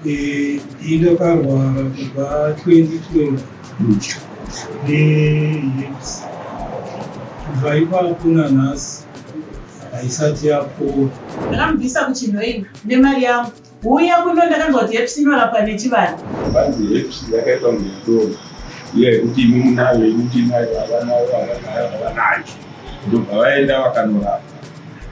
Ini ndakarwara kubva 2012 neherpes. Kubva ipapo nanhasi haisati yapora. Ndakamubvisa kuChinhoyi nemari yangu. Huya kuno ndakanzwa kuti herpes inorapwa nechivanhu. Panzi herpes yakaita kunge mushonga iya yekuti imi munayo ini ndinayo avanayo avanayo avanayo ndobva vaenda vakanorapwa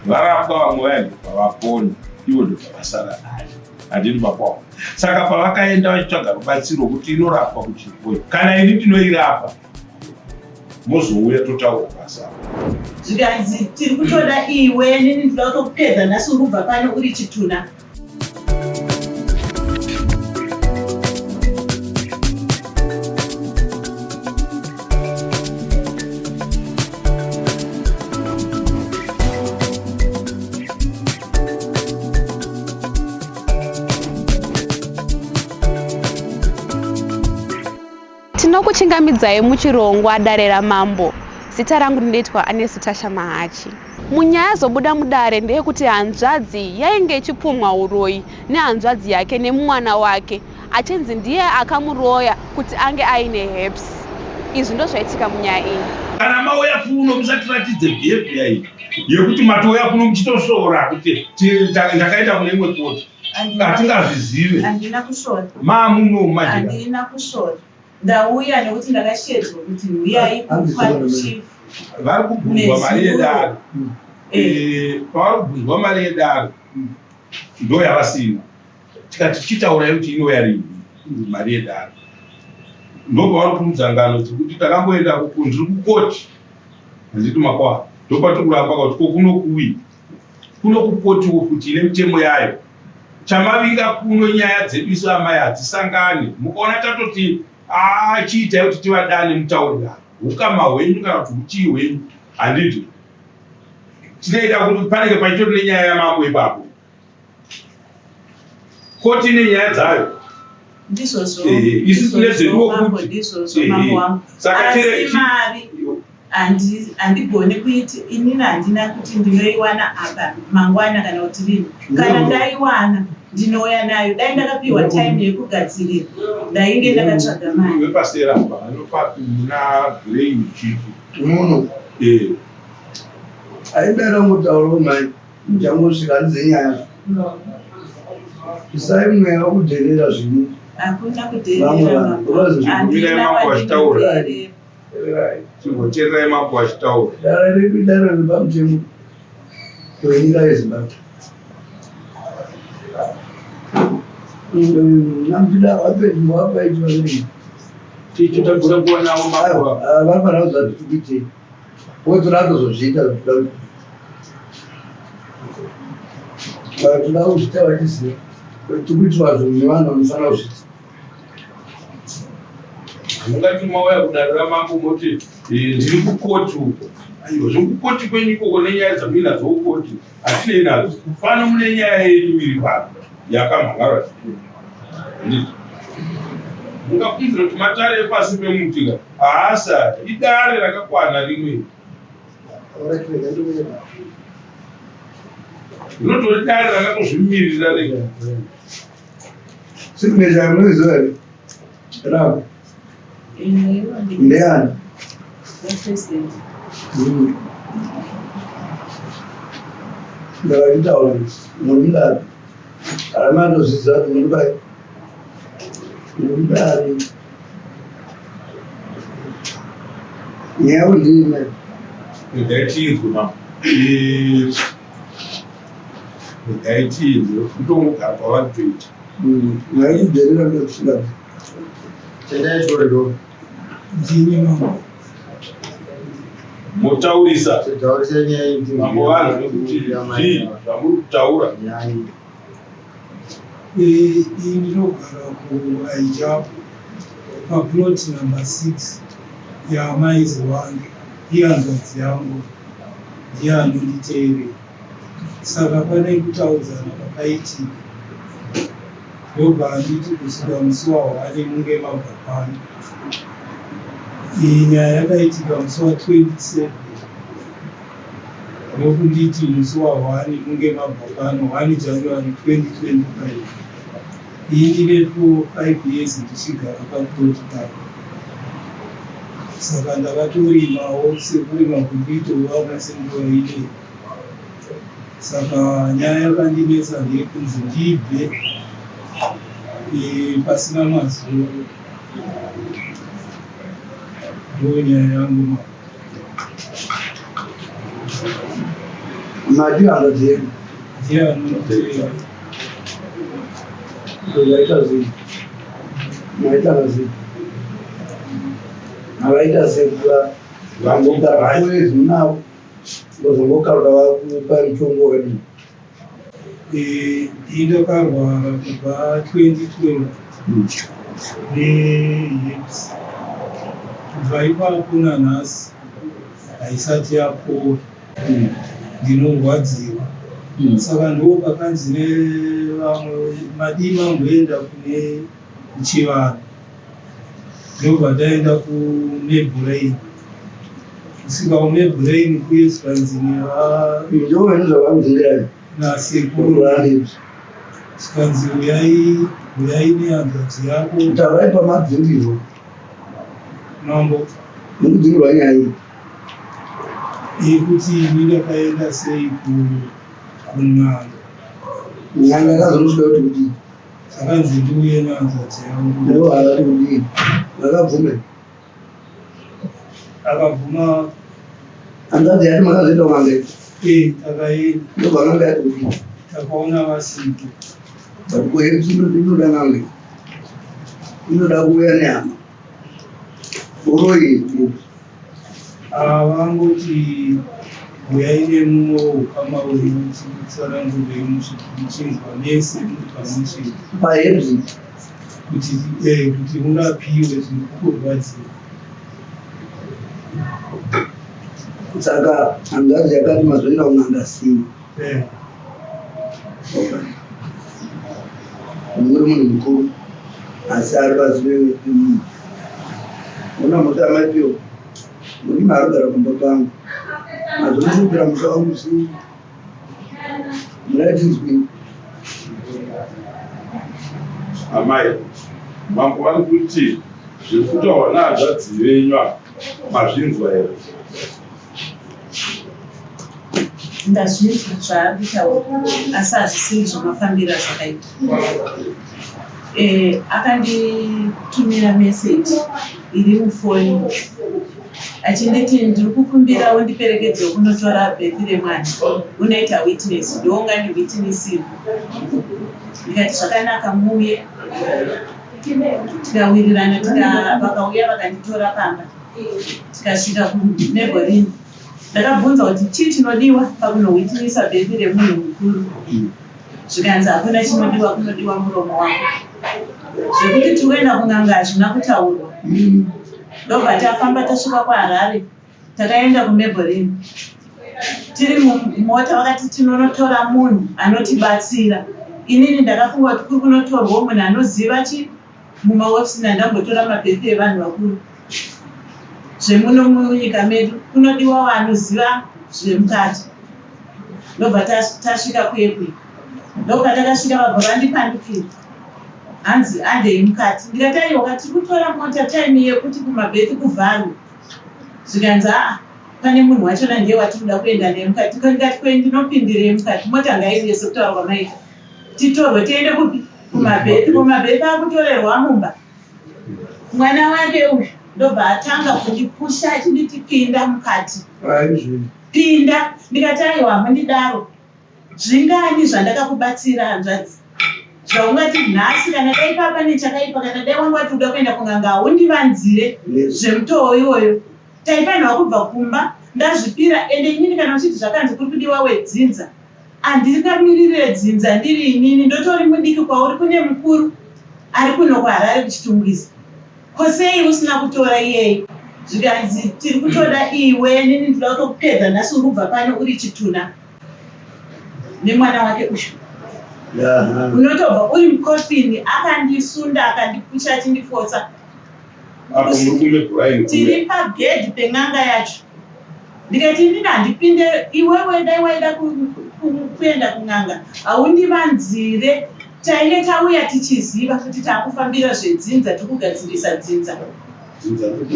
varapwa vamwe vaya ndobva vapona ivo ndobva vasara nayo handiti mapawa saka pavakaenda vachitsvaga rubatsiro kuti inorapwa kuchirwere kana ini ndinoirapa mozouya totaura basa. Zvikanzi tiri kutoda iwe nini ndinoda kutokupedza nhasi uri kubva pano uri chitunha. Tinokuchingamidzai muchirongwa Dare raMambo. Zita rangu ndinoitwa Anesu Tasha Mahachi. Munyaya zobuda mudare ndeyekuti hanzvadzi yainge ichipumhwa uroyi nehanzvadzi yake nemwana wake achinzi ndiye akamuroya kuti ange aine herpes. Izvi ndozvaitika munyaya iyi. Kana mauya kuno musatiratidze behavior iyi yekuti matouya kuno muchitosvora kuti ndakaenda kune imwe koti. Hatingazvizive. Handina kusvora. Maamuno manje. Handina kusvora. Ndauya nekuti ndakashedzwa kuti huyai kuchief. Vari kubvunzwa mari yedare. Pavari kubvunzwa mari yedare ndoyavasina. Tikati chitaurai kuti inouya rini mari yedare. Ndopavari kuudza ngano dzekuti takamboenda ndiri kukoti. Handiti makwa. Ndopatiri kuramba kuti ko kuno kuwi. Kuno kukotiwo futi ine mitemo yayo. Chamavinga kuno nyaya dzedu isu amai hadzisangani. Mukaona tatoti aa chiitai kuti tivadane mutaurirano. Hukama hwenyu kana kuti huchii hwenyu handiti. Tinoita kuti panenge pachitori nenyaya yamambo ipapo. Koti ine nyaya dzayo. Ndizvozvo. Isu tine dzeduwo futi. Ndizvozvo mambo wangu. Saka Asi mari handigoni kuiti inini handina kuti ndinoiwana apa mangwana kana kuti rini. Kana ndaiwana ndinouya nayo. Dai ndakapiwa time yekugadzirira ndainge ndakatsvaga mari. Vepasera apa vanopapi muna Grey Chifu. Muno. Aida kungotaurawo mai muchangosvika handize nyaya. Isai mweya wekudherera zvinhu. Hakuna kudherera mambo. Mirai mambo achitaura. Chimboteererai mambo achitaura. Dare redu dare repamutemo wenyika yeZimbabwe. Namupinda wapedu wapaitwa nei? Tichitagura kuonawo mambo. Vanofanira kuziva kuti tikuitei. Wotora atozozviita zvatoda kuita. Toda kuzviita vachiziva kuti tikuitwa zvinhu nevanhu vanofanira kuzviita. Mungati mauya kudare ramambo moti ndiri kukoti uko. Aiwa zvekukoti kwenyu ikoko nenyaya dzamuinadzo kukoti hatinei nadzo. Pano mune nyaya yenyu iri pano yakamhan'arwa zvikuru. Mungafungidzira kuti matare epasi pemuti ka haasi aya idare rakakwana rino iri. Rinotori dare rakatozvimirira rega. Signature munoiziva here? Rako. Ndeyani? Ndakachitaura muri mudare. Arama anozviziva kuti muri pai. Muri mudare. Nyaya ndini. Regai tinzwe mama. Regai tinzwe kutongogara kwavari kutoita. Nyaya kudherera ndokusingadi. Tendai chorero. Ndini mambo. Motaurisa. Taurisa nyaya iyi. Mambo vanhu nekuti zvii zvamuri kutaura. Nyaya iyi. Ini ndinogara kuAijapo paplot number 6 yaamai Ziwange ihanzvadzi yangu ndiye anonditeerera. Saka pane kutaudzana kwakaitika ndobva anditi kusvika musi wahwani munge mabva pano. Iyi nyaya yakaitika musi wa 27 ndokunditi musi wa 1 munge mabva pano 1 January 2025. Ini ndine 4 5 years ndichigara paplot pano. Saka ndakatorimawo sekurima kuri kuitawo vana senguva inei. Saka nyaya yakandinetsa ndeyekunzi ndibve pasina mazuva. Ndo nyaya yangu ma. Mati hanzvadzi yedu. Ndiye anonditevera. Zvaita sei? Maita sei? Mavaita sei kuva vangogara kwezi munavo? Vazongogara vakupa mutongo wakadii? Ini ndakarwara kubva 2012 neHIPS. Kubva ipapo nanhasi haisati yapora. Ndinorwadziwa. Saka ndo pakanzi nevamwe madii mamboenda kune kuchivanhu. Ndobva ndaenda kuMebhuraini. Kusvika kuMebhuraini kuye zvikanzi neva Ndo zvavakudzingirai. Nasekuru zvikanzi uyai uyai nehanzvadzi yako. Taurai pamadzingirwo. Mambo. Mukudzingirwa nyaya iyi. Yekuti ini ndakaenda sei kun'anga. N'anga akazonosvika kuti kudii? Zvakanzi ndiuye nehanzvadzi yangu. Ndo akati kudii? Vakabvume. Akabvuma. Hanzvadzi yati makazoenda kun'anga iyi. Takaenda. Ndobva n'anga yati kudii? Takaona vasipo. But kuHIPS inoda n'anga. Inoda kuuya nehama. Uroyi. Vangoti uyai nemumwe ukama wenyu titsanangurei muchinzwa mese muri pamwe chete. PaHIPS. Kuti murapiwe zviri kukurwadzira. Saka hanzvadzi yakati mazoenda kun'anga sei? Muri munhu mukuru asi ari pasi pemunhu. Muna muti amaipiwa. Murume arikugara kumba kwangu. Mazomusvikira musha wangu sei? Muraitinzwi. Amai, mambo vari kuti zviri kutaurwa nehanzvadzi venyu apa mazvinzwa here? Ndazvinzwa zvaari kutaura, asi hazvisiri zvamafambiro azvakaita. Akanditumira meseji iri mufoni achinditi ndiri kukumbira undiperekedze kunotora birth remwana, unoita witness, ndoungandiwitnessira. Ndikati zvakanaka, muuye. Tikawirirana, vakauya vakanditora pamba, tikasvika kuMebhorini. Ndakabvunza kuti chii chinodiwa pakunowitnessa birth remunhu mukuru. Zvikanzi hakuna chinodiwa, kunodiwa muromo wako. Zvekuti tiri kuenda kun'anga hazvina kutaurwa. Ndobva tafamba tasvika kuHarare, takaenda kuMebhorini. Tiri mumota vakati tinonotora munhu anotibatsira. Inini ndakafunga kuti kuri kunotorwa munhu anoziva chi mumaofisi, ndandambotora mabirth evanhu vakuru zvemuno munyika medu, kunodiwa vanoziva zvemukati. Ndobva tasvika kuye, ndobva takasvika, vabva vandipandukira, hanzi andei mukati. Ndikati aiwa, tiri kutora mota time yekuti kumabirth kuvharwe. Zvikanzi aa, pane munhu wachona ndiye watiri kuda kuenda naye mukati. Ndikati kwe ndinopindirei mukati? Mota ngaiuye sekutaura kwamaita, titorwe tiende kupi? Kumabirth. Kumabirth akutorerwa mumba mwana wake uyu. Ndobva atanga kundipusha achinditi pinda mukati. Aizvi. Pinda. Ndikati aiwa, hamundidaro. Zvingani zvandakakubatsira, hanzvadzi, zvaungati nhasi kana dai papa nechakaipa, kana dai wanga wati uda kuenda kun'anga, haundivanzire zvemutoo iwoyo. Taifanirwa kubva kumba ndazvipira. Ende inini kana uchiti zvakanzi kuri kudiwa wedzinza, handingamirire dzinza ndiri inini ndotori mudiki kwauri. Kune mukuru ari kuno kuHarare kuChitungwiza, ko sei usina kutora iyeye? Zvikanzi tiri kutoda iwe, nini ndinoda kutokupedza nhasi, uri kubva pano uri chitunha nemwana wake uyu. Unotobva uri mukofini. Akandisunda, akandipusha, achindifotsa. Apo muri kuMebhuraini? Tiri pagedhi pen'anga yacho. Ndikati inini handipinde. Iwewe dai waida kuenda kun'anga, haundivanzire. Tainge tauya tichiziva kuti takufambira zvedzinza, tikugadzirisa dzinza.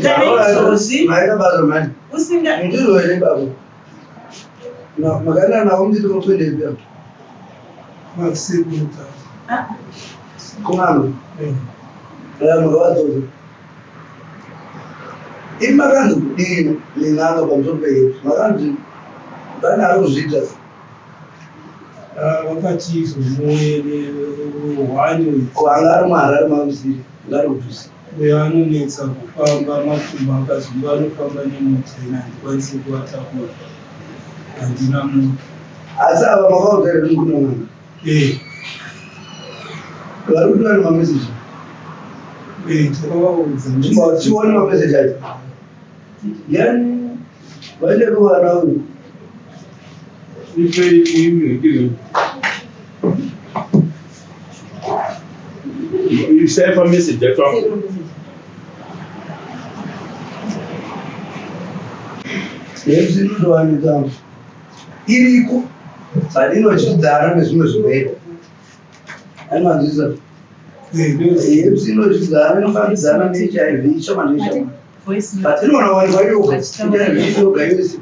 Kana izvozvi Maita basa mani. usinga Ndizvo here baba? Makaenda navo muchiti mukuendepi apa? Masekuru. Ah, Kun'anga. Aya makavadzosa. Imi makanzi kudii nen'anga pamusoro peHIV? Makanzi pane ari kuzviita. Vakati izvo muone one. Ko anga ari muHarare mamusiri, anga ari kudhuze. Uyo anonetsa kufamba, makumbo akazvimba, anofamba nemota, ine handikwanisi kuvatakura, handina mota. Asi ava makaudza here kuti kune n'anga? Eh. Vari kuti vane mameseji. Eh, takavaudza. Tione mameseji acho. Yani vaite kuwana uyu. Isai pameseji acho apo. Hiv inotowanikwa iriko, but inodyidzana nezvimwe zvirwere. Anomanzwisisa? Eh. Hiv inodyidzana, inofambidzana neHIV shoma neshoma. Voice note. But inowanikwa yoga, HIV yoga yose.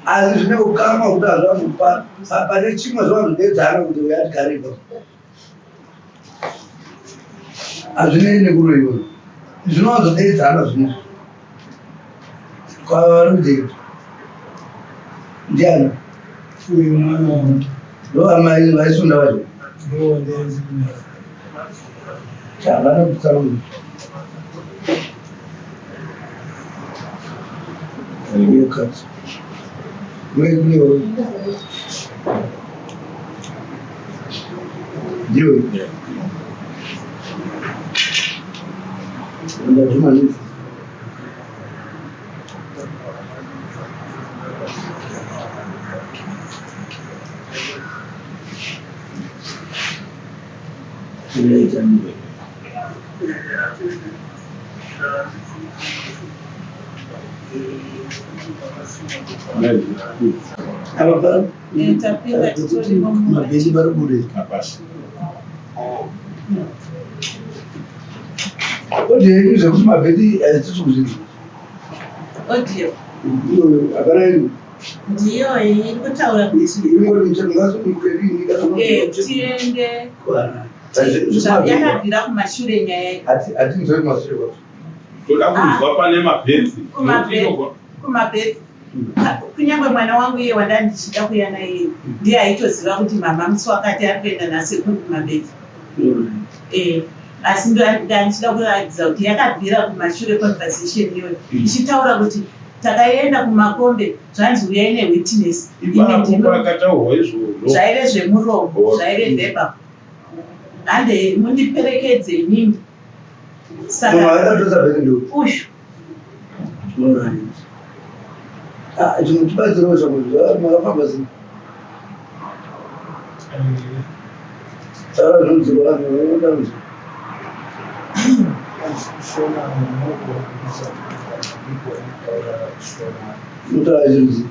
Asi zvine ukama kuti hazvangu pane chimwe zvavanodedzana kuti uya tigare ipapo. Hazvinei nekuroyiwa. Zvinowanzodedzana zvinezvi. Kwavari kuti ndiani? Uyu mwana wangu. Ndo amai vaisunda vacho. Ndowandaiziva. Havana kutsanangura. Yekati. Mweyo. Ndiwe. Ndazvuma nisi. Kuleita ndiwe. Apa pa Eh, tapinda titorimo mumba. mabhesi pari kubuda. Hapasi. Odi yenyu zvekuti mabhesi hatisi kuzvinzwa. Audio. Iyoyo hapana yenyu. Ndiyo iri kutaura kuti Ingori muchero ngasununguke rini kana eh, tiende yakabvira kumashure nyaya iyi. Hatinzoi kumashure kwacho. Toda kunzwa pane mabhenzi. Kumabhedhi. Kunyange mwana wangu iye wanda ndichida kuuya naye ndiye aitoziva kuti mama musi wakati ari kuenda nasekuru kumabhedhi. Eh, asi ndandichida kuratidza kuti yakabvira kumashure conversation iyoyo ichitaura kuti takaenda kumakombe, zvanzi uyai newitness. Imi Ipapo ndimi pakataurwa izvozvo. Zvaive zvemuromo, zvaive verbal, hande mundiperekedze inini. Munhu Saka akatosa bhesi ndo. uyu. Alright. Ah, chinotibatsirawo chakuti makafamba sei? Taura zvinonzwikwa vanhu vanoda kunzwa. Shona munogona kutaura Shona. Unotaura chirudzi.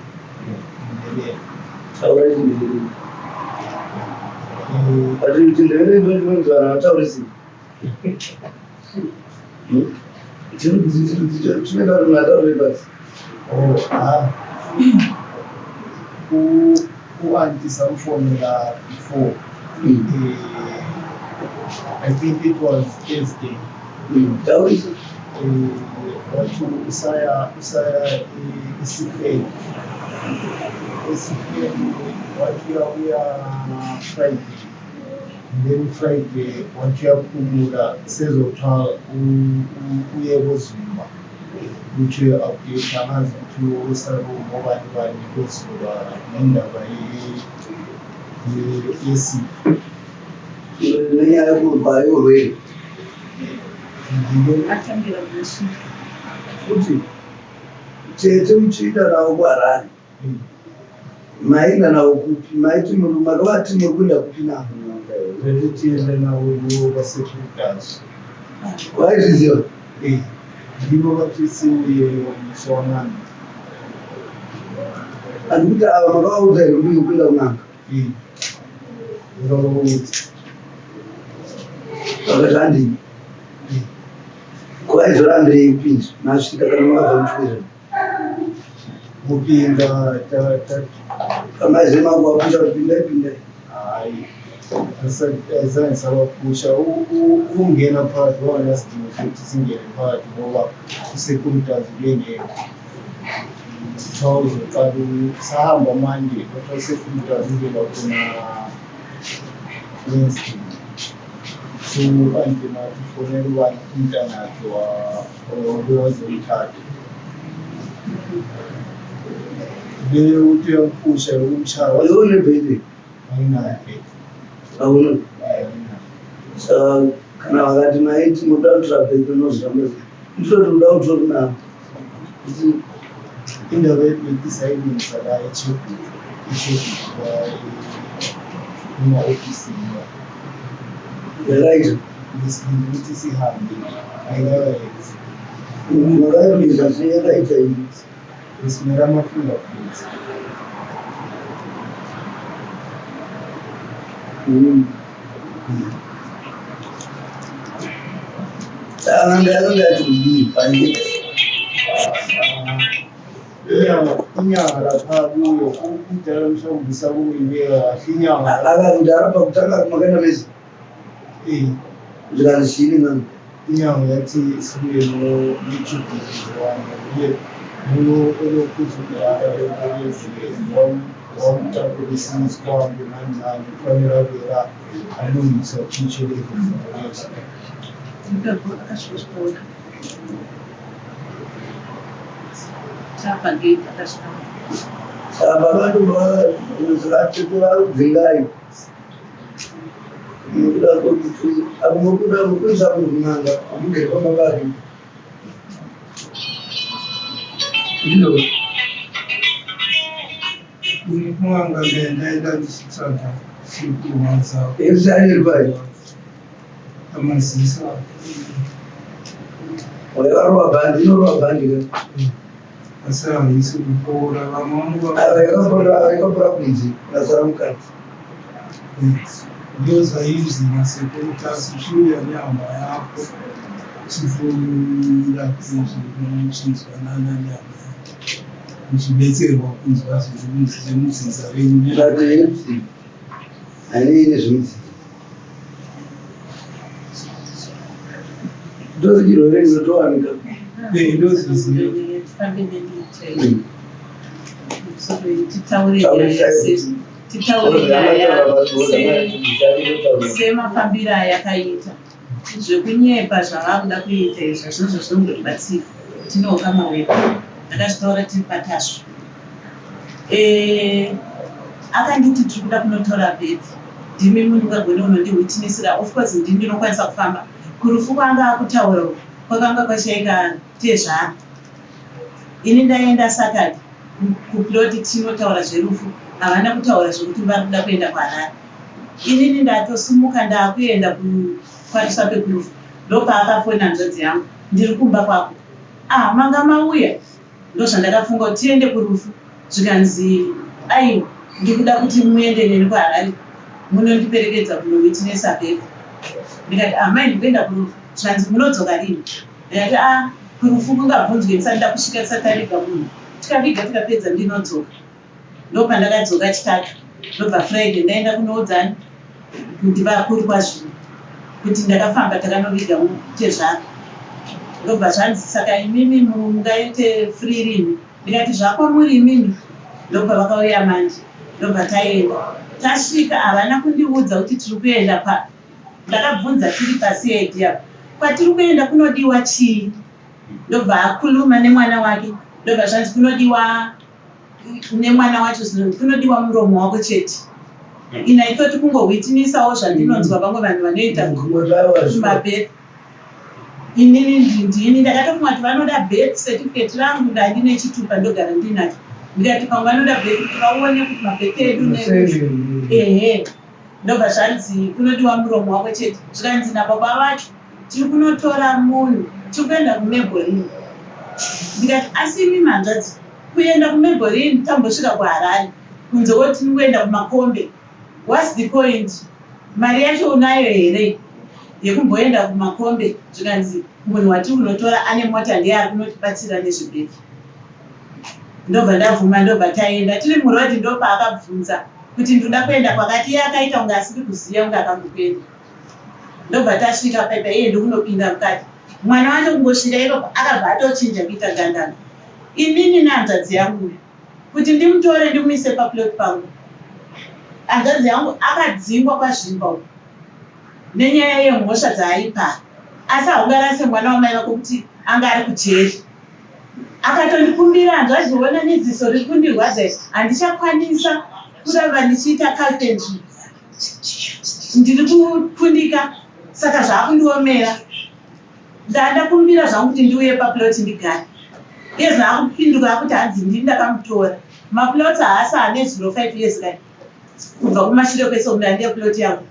Ndebele. Taura chiNdebele. Ati chiNdebele ndo chinonzi vanhu havatauri sei? Chirudzi chirudzi chinoita kuti munhu ataure pasi. Oh, ah. U-auntie samfonela before. I think it was Thursday. Taurisa. Wathi usaya esifeni. Esifeni wathi uyabuya Friday. And then Friday wathi uyaphumula, sezothiwa uye koZumba. Ukuthi uyo-update, angazi ukuthi osabo ngobani bani koZumba ngendaba yesifo. Nenyaya yekurwa yeurwere. Atambira kumashure. Kuti tete muchienda navo kuHarare, maienda navo kupi? Maiti muri makavati muri kuenda kupi navo? Tienda navo ivo vasekuru. Vaizviziva? Eh, ndivo vatisiuyeyo musi wan'anga. Handikuti ava makavaudza here kuti muri kuenda kun'anga? Ndakavaudza. Vakati handii. Ko aizorambirei kupinda masvika kana makabva muchikwira? Kupinda Pamaize mangu wapusha kuti pindai pindai. Hayi, azange sabapusha. Ukungena phakathi kwanganasidingo sokuthi singene phakathi ngoba usekuru Tasvu bengekho. Kuthiwa uzoqala sahamba manje kuthiwa usekuru Tasvu uzoba khona Wednesday. So u-anti nathi ufonela ubani umntanakhe wabuya wazomthatha. Le uthi uyamphusha ukumshaya. Waione bhebhi? Anginayo bhebhi. Hauna? Anginayo. Saka kana vakati maiti munoda kutora bhebhi unozviramba sei? Nditoti unoda kutora navo. Kuti Indaba yebhebhi sayilungisa la eChegutu. eChegutu la ema-ofisini la. Yakaita. Ngesilinde ukuthi sihambe ayikakayenzi. Makapinda sei yakaita iyi? Besimele ama-fingerprints. Akanga akanga ati kudii panyika? Inyanga inyanga lapha kuyo umdala mhlawumbe usakuyibeka kahle inyanga. Akakudara pakutanga makaenda mese Eh, zvikanzi chii ngani? Inyanga yathi sibuye no-jubilee wami kuye muno olokuzudala wamtapela kwami nani nani kufanele abe la alungise atshintshe lezo zinto lezo. Ipapo akasvika Tapa gate akasvika. Saka baba vatete varikudzingai nekuda kwekuti apo murikuda murikuisa munhu n'anga amugere pamba pake. Ndizvo. Ini kun'anga ndaenda ndichitsvaga chiri kurwadza. Ese ari pai. Pamaziso. Wakarova bhandi, inorova bhandi ka. Asi haisi kupora vamwe vangu Yakapora yakapora kunze, rasara mukati. Ndozvainzi nasekuru Tasvu chiuya nehama yako chifunda zviri nehama yako muchibetserwa kunzwa zviri mudzinza renyu. Ndati yemudzinza hainei nezvemudzinza. Ndozi chirwere chinotowanika. Eh, ndozviziva. Tifambe nendite. Titaure nyaya se- titaure nyaya semafambiro ayakaita. Zvekunyepa zvavakuda kuita izvi hazvina zvazvinongotibatsira. Tine ukama hwedu. Ndakazvitaura tiri paTasvu. Eh, akanditi tiri kuda kunotora bhedhi. Ndimi mundingagone unondihwitinisira. Of course ndini ndinokwanisa kufamba. Kurufu kwanga akutaura uku kwakanga kwashaika tezvara. Ini ndaenda Saturday kuplot tinotaura zverufu. Havana kutaura zvekuti vari kuda kuenda kuHarare. Inini ndatosimuka ndakuenda kwaRusape kurufu. Ndopaakafona hanzvadzi yangu. Ndiri kumba kwako. Ah, manga mauya? Ndozvandakafunga kuti tiende kurufu. Zvikanzi aiwa ndikuda kuti muende neni kuHarare munondiperekedza kunowitnessa birth. Ndikati ah mai ndikuenda kurufu. Zvikanzi munodzoka rini? Ndikati ah kurufu kungabvunzwe ndisati ndakusvika tisati taviga munhu. Tikaviga tikapedza ndinodzoka. Ndopandakadzoka Chitatu. Ndobva Friday ndaenda kunoudza ndivakuru kwaZvimba kuti ndakafamba takanoviga tezvara. Ndobva zvanzi saka imimi mungaite free rini? Ndikati zvakwamuri imimi. Ndobva vakauya manje. Ndobva taenda. Tasvika havana kundiudza kuti tiri kuenda pa ndakabvunza tiri paCID apo. Kwatiri kuenda kunodiwa chii? Ndobva akuluma nemwana wake. Ndobva zvanzi kunodiwa nemwana wacho kunodiwa muromo wako chete. Ini I thought kungohwitinisawo zvandinonzwa vamwe vanhu vanoita kumabirth. Inini ndini ndakatofunga kuti vanoda birth certificate rangu ndandine chitupa ndogara ndinacho. Ndikati pamwe vanoda birth kuti vaone kuti mabirth edu nerufu. Ehe. Ndobva zvanzi kunodiwa muromo wako chete. Zvikanzi nababa vacho tiri kunotora munhu tiri kuenda kuMeborini. Ndikati asi imi hanzvadzi kuenda kuMeborini tambosvika kuHarare kunze kwekuti tiri kuenda kuMakombe. What's the point? Mari yacho unayo here? yekumboenda kuMakombe zvikanzi munhu watiri kunotora ane mota ndiye ari kunotibatsira nezvibhegi. Ndobva ndabvuma ndobva taenda. Tiri muroad ndopaakabvunza kuti ndinoda kuenda kwakati iye akaita kunge asiri kuziva kunge akambokuenda. Ndobva tasvika paipa iye ndokunopinda mukati. Mwana wacho kungosvika ipapo akabva atochinja kuita gandanga. Inini nehanzvadzi yangu uyu kuti ndimutore ndimuise paplot pangu. Hanzvadzi yangu akadzingwa kwaZvimba uko nenyaya yemhosva dzaaipara. Asi haungarase mwana wamai vako kuti anga ari kujeri. Akatondikumbira hanzvadzi ona neziso riri kundirwadza iri handichakwanisa kuramba ndichiita carpentry. Ndiri kukundika saka zvaakundiomera. Ndandakumbira zvangu kuti ndiuye paplot ndigare. Iye zvino akupinduka akuti hanzi ndini ndakamutora. Maplots haasi ane zuro 5 years kani. Kubva kumashure kwese uku ndandine plot yangu.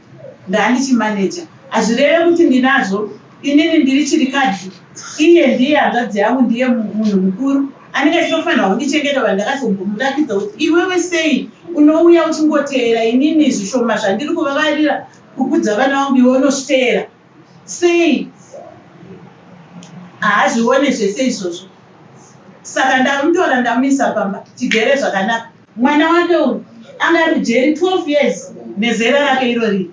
Ndandichimanager. Hazvireve kuti ndinazvo. Inini ndiri chirikadzi. Iye ndiye hanzvadzi yangu ndiye munhu mukuru. Anenge achitofanirwa kundichengeta but ndakazombomuratidza kuti iwewe sei unouya uchingoteera inini zvishoma zvandiri kuvavarira kukudza vana vangu iwe unozviteera. Sei? Haazvione zvese izvozvo. Saka ndamutora ndamuisa pamba tigere zvakanaka. Mwana wake uyu anga ari kujeri 12 years nezera rake irori.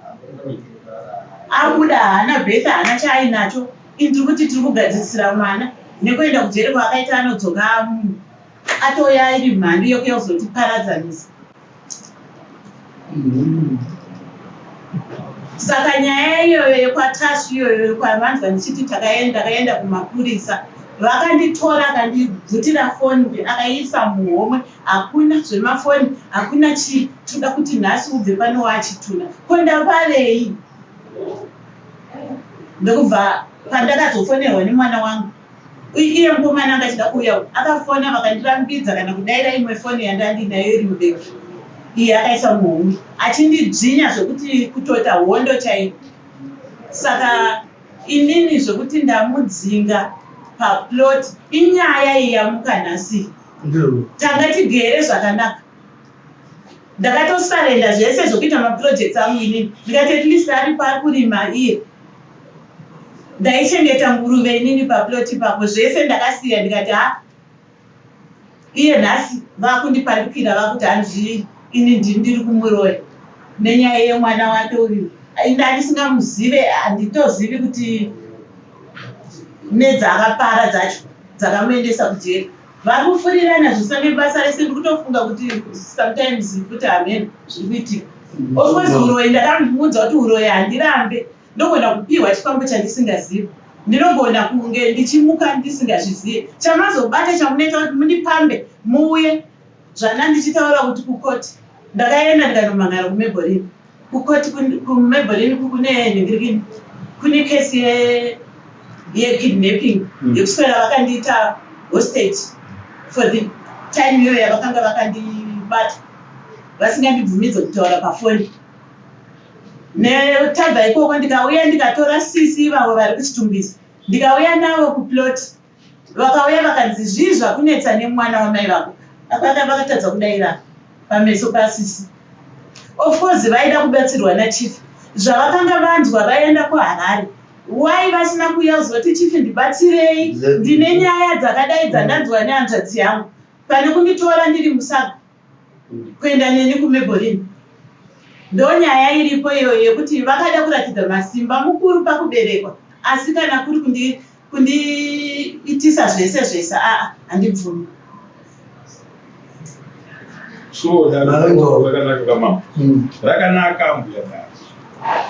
Abuda haana birth haana chaainacho. Ini tiri kuti tiri kugadzirisira mwana nekuenda kujeri kwaakaita anodzoka amunhu. Atouya iri mhandu yekuuya kuzotiparadzanisa. Saka nyaya iyoyo yekwaTasvu iyoyo kwavanzwa ndichiti takaenda ndakaenda kumapurisa vakanditora akandibvutira foni akaiisa muhomwe hakuna zvemafoni hakuna chii toda kuti nhasi ubve pano wachitunha ko ndaparei ndokubva pandakazofonerwa nemwana wangu Iye mukomana anga achida kuuya uku akafona vakandirambidza kana kudaira imwe foni yandandinayo iri mubag iye akaisa muhomwe achindidzvinya zvekuti kutoita hondo chaiyo saka inini zvekuti ndamudzinga paplot inyaya iyi yamuka nhasi tanga tigere zvakanaka ndakatosarenda zvese zvekuita maprojects angu inini ndikati at least aripo ari kurima iye Ndaichengeta nguruve inini paplot ipapo zvese ndakasiya ndikati ha iye nhasi vakundipandukira vakuti hanzi ini ndini ndiri kumuroya nenyaya yemwana wake uyu ndandisingamuzive handitozivi kuti nedzaakapara dzacho dzakamuendesa kujeri vari kufurirana zvisina nebasa rese ndikutofunga kuti sometimes kuti hameno zviri kuitika of course uroyi ndakamuudza kuti uroyi handirambe Ndogona kupihwa chikwambo chandisingazive. Ndinogona kunge ndichimuka ndisingazvizive. Chamazobata chamunoita kuti mundipambe muuye zvana ndichitaura kuti kucourt ndakaenda ndikanomhan'ara kuMaybelline. KuCourt kuMaybelline kune nhingirikini kune case ye yekidnapping yekuswera vakandiita hostage for the time iyoyo yavakanga vakandibata vasingandibvumidze kutaura pafoni. Netabva ikoko ndikauya ndikatora sisi ivavo vari kuChitungwiza ndikauya navo kuplot vakauya vakanzi zvii zvakunetsa nemwana wamai vako apana vakatadza kudaira pameso pasisi of course vaida kubatsirwa nachief zvavakanga vanzwa vaenda kuHarare why vasina kuuya kuzoti chief ndibatsirei ndine nyaya dzakadai dzandanzwa nehanzvadzi yangu pane kunditora ndiri musaga kuenda neni kuMaybelline. Ndonyaya iripo iyoyo yekuti vakada kuratidza masimba mukuru pakuberekwa asi kana kuri kundiitisa zvese zvese aa handibvumi. So dare rakanaka kamambo. Rakanaka mbuya dare.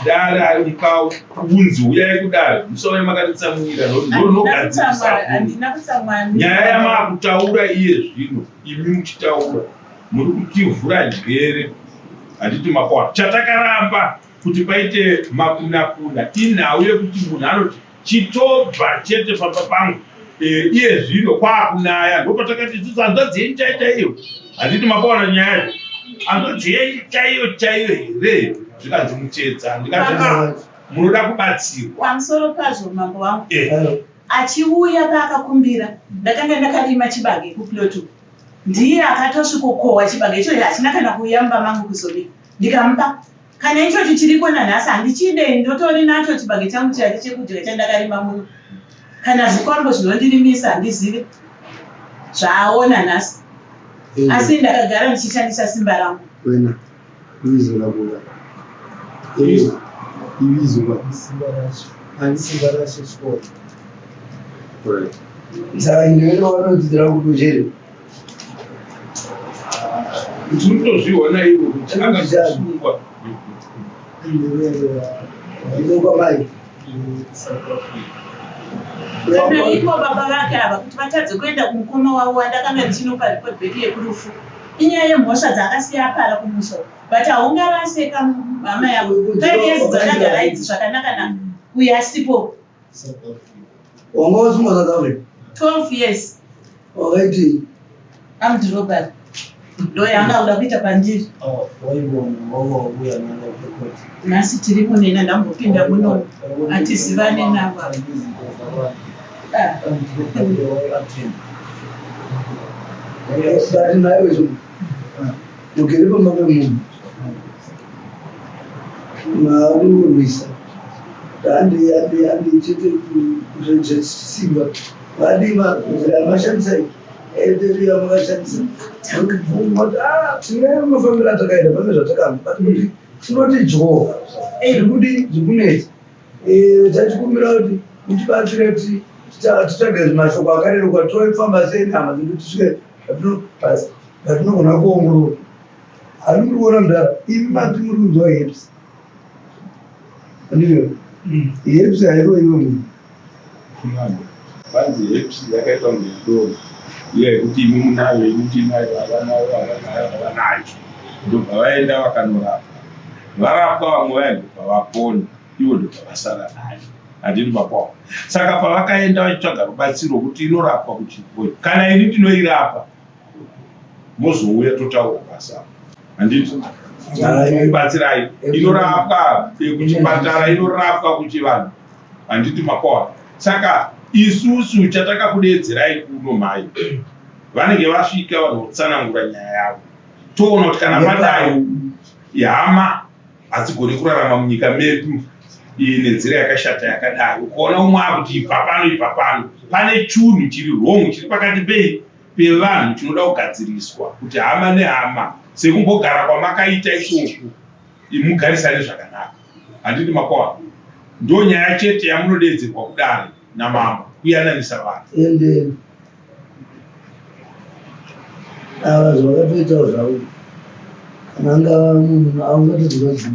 Dare ari mukaunzi huyai kudare musauye makatitsamwira ndonogadzirisa. Nyaya yamakutaura iye zvino imi muchitaura muri kutivhura njere handiti mapaona chatakaramba kuti paite makunakuna inhau yekuti munhu anoti chitobva chete pamba pangu e, iye zvino kwakunaya ndopatakati isusu hanzvadzi yenyu chaiyo chaiyo handiti mapaona nyaya hanzvadzi yenyu chaiyo chaiyo here zvikanzi muchedza ndikati ah, munoda kubatsirwa pamusoro pazvo mambo wangu eh. Achiuya paakakumbira ndakanga ndakarima chibage kuplot uku ndiye akatosvikokohwa chibage ichocho hachina kana kuuya mumba mangu kuzobika ndikamupa. Kana ichochi chiriko nanhasi handichide, ndotori nacho chibage changu chake chekudya chandakarima muno. Kana zvikwambo zvinondirimisa handizive zvaaona nhasi, asi ndakagara ndichishandisa simba rangu. Wena ibizo labo ibizo ba Simba rashe chikoro. Right. Saka ndinoenda vanodzidzira kujeri. Tinotozviona ivo kuti akazosungwa. Ndinokwa mai. Kana ivo baba vake ava kuti vatadze kuenda kumukoma wavo wandakanga ndichinopa report back yekurufu, inyaya yemhosva dzaakasiya apara kumusha uko. But haungaraseka hama yako. 5 years dzandagara idzi zvakanaka naka uyo asipo. Wanga wasungwa South Africa. 12 years. Wakaiti Armed robbery ndo yaanga kuda kuita pandiri. Nhasi tiri munena, ndambopinda muno hatizivane navo. Ah. But nayo izvo mugere pamba pemunhu maakurwisa handi handi handi chete zvechisimba vadii nzira yamashandisa iyi etetu yamakashandisa murikubvuma kuti ah tine mafambiro atakaita pane zvatakamba but kuti tinoti dyo zviri kudii zviri kunetsa. Tachikumbira kuti mutibatsire kuti titsvage mashoko akareruka tofamba sei nehama dzedu tisvike patinogona kuongorora. Asi muri kuona mudhara imi mati muri kunzwa herpes. Andizvo? Herpes hairoyiwe munhu. Vanzi herpes yakaita kunge doro iya yekuti imi munayo, ini ndinayo, avanayo, avanayo, avanayo. Ndobva vaenda vakanorapwa. Varapwa vamwe vaya ndobva vapona, ivo ndobva vasara nayo. Handiti mapawa. Saka pavakaenda vachitsvaga rubatsiro kuti inorapwa kuchibhoyi, kana ini ndinoirapa, mozouya totaura basa. Handiti batsirai, inorapwa kuchipatara, inorapwa kuchivanhu. Handiti mapawa. Saka isusu chatakakudeedzerai kuno mhai, vanenge vasvika vanotsanangura nyaya yavo, toona kuti kana padai hama hadzigoni kurarama munyika medu iyi nenzira yakashata yakadai. Ukaona umwe akuti ibva pano, ibva pano, pane chunhu chiri wrong chiri pakati pei pevanhu chinoda kugadziriswa kuti hama nehama sekumbogara kwamakaita ikoku mugarisane zvakanaka. Handiti mapawa? Ndo nyaya chete yamunodeedzerwa kudare namambo kuyananisa vanhu. Ende ava zvavakatoitawo zvavo kana angava munhu aungatodzivadzii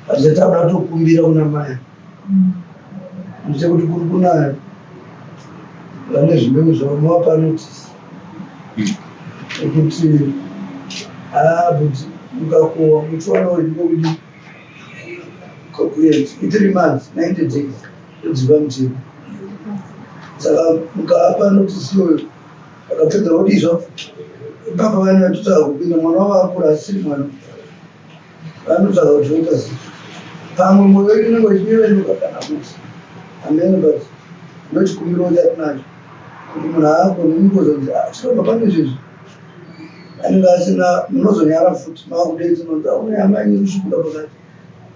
but takuda kutokumbira kuna mai ndechekuti kuri kunaya vane zvimweni zvavo mavapa notice ekuti haa but mukakohwa muchiwana wekudi kuedza i3 months 90 days todziva mutemo. Saka mukavapa notice iyoyo vakapedza vodii zvavo ipapa vane vatotsvaga kupinda mwana wavo akura asisiri mwana vanotsvaga kuti voita sei pamwe mwoyo wenyu unenge uchinyevenuka kana kuti hameno but ndochikumbiro chatinacho kuti munhu haagoni kungozonzi ah, chinobva pane izvezvi anenge asina munozonyara futi makudeedza manzi aune hama yenyu kusvikuda pakati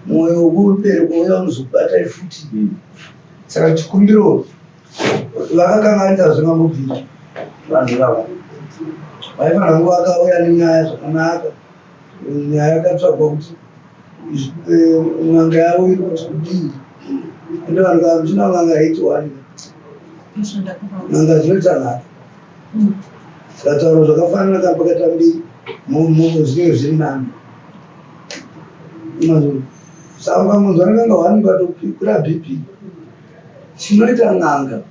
mwoyo wekubereko uya unozokubatai futi. Saka chikumbiro vakakanganisa zvingambobvira vanhu ivava vaifanira kunge vakauya nenyaya zvakanaka nyaya yakatsvagwa kuti n'anga yavo iri kuti kudii ende vanhu kana muchina n'anga haitiwani n'anga dzinoita nharo tikataura zvakafanana kana pakaita mbiri zvinenge zviri nani. Saka ukangonzwa n'anga hwani ukatokwira BP chinoita n'anga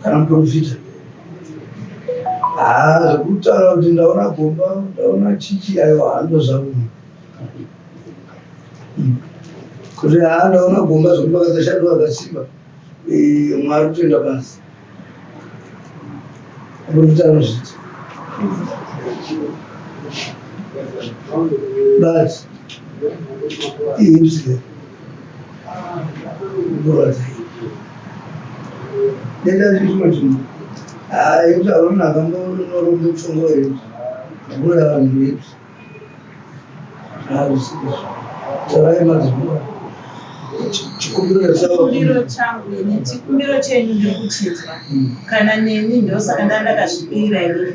kana muprofita haa zvekutaura kuti ndaona gomba ndaona chichi aiwa hando zvangu kuti haa ndaona gomba zvekuti vakasashandwa vakasimba Mwari kutoenda pasi. Muprofita anozviita. But ihips kurwadza denda chimwe chinhu haa hips auna akambonorombe mushonga wehips kurara vanhu hips. Taurai madzibaba. Chikumbiro Chikumbiro changu ini, chikumbiro chenyu ndiri kuchinzwa. Kana neni ndosaka ndandakazvipira ini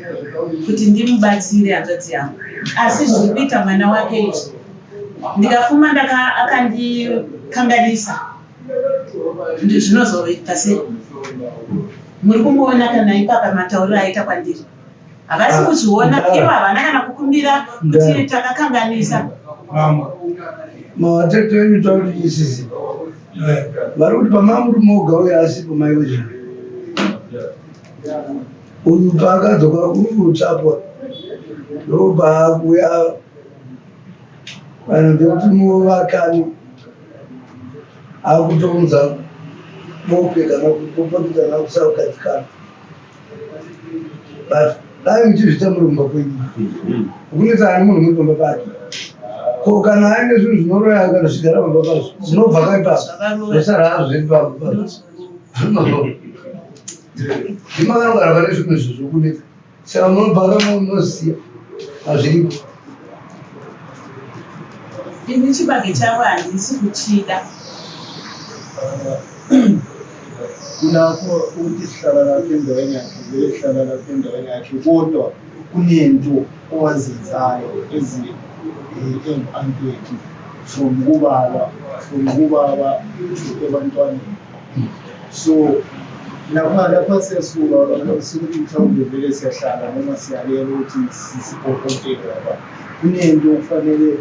kuti ndimubatsire hanzvadzi yangu. Asi zviri kuita mwana wake izvi ndikafuma ndaka akandikanganisa zvinozoita sei? Muri kumuona kana ipapa matauriro aita kwandiri. Havasi kuzviona ivo havana kana kukumbira kuti takakanganisa. Mavatete enyu tauri isisi vari kuti pamamuri moga uye asipo mai wezvino uyu paakadzoka kutsvapwa ndopaakuya vanhu ndekuti muvakani akutounza bope kana kupopotedzana kusagadzikana but dai muchizviita muri kumba kwenyu kunetsa ani munhu muri pamba pake ko kana aine zvinhu zvinoroya kana zvigara pamba pazvo zvinobva kaipapo zvosara hazvo zviri pamba pazvo ndimakanogara pane zvinhu izvo zvokunetsa saka munobva kamunoziva hazviripo. Ini chibage chavo handisi kuchida. Kulapho ukuthi sihlala lapha endaweni yakhe vele sihlala lapha endaweni yakhe kodwa kunento owazenzayo ezi engu-anti wethu from kubaba from kubaba to ebantwaneni so lapha lapha siyasuka sukuthi mhlawumbe vele siyahlala noma siyalela ukuthi sibhobhotele lapha kunento okufanele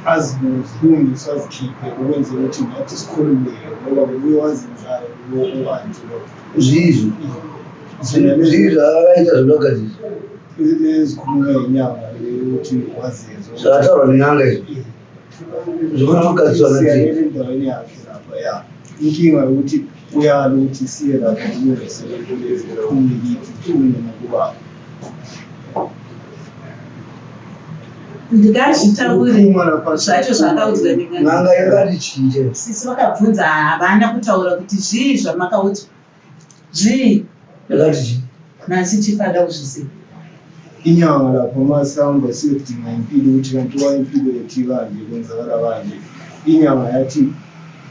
azilungise azikhiphe ukwenzela ukuthi nathi sikhululeke ngoba nguye owazenzayo lo u-anti lo. Zvizvi zvii zvaakaita zvinogadzirisa ezikhulunywa yinyanga ukuthi wazenza zvakataurwa nen'anga izvi zvikuti kugadziswa siyalela endaweni yakhe lapha ya inkinga yokuthi uyala ukuthi siye lapha kulungise lento lezi kuphume kithi kuphume nakubaba Ndingazvitaure Kuphuma lapha zvacho zvakaudzwa nen'anga. N'anga yakati chinje. Sisi vakabvunza havana kutaura kuti zvii zvamakaudzwa. Zvii? Yakati chii? Nhasi chief ada kuzviziva. Inyanga lapha uma sihamba siyodinga impilo ukuthi kanti why impilo yethu ikanje kwenzakala kanje inyanga yathi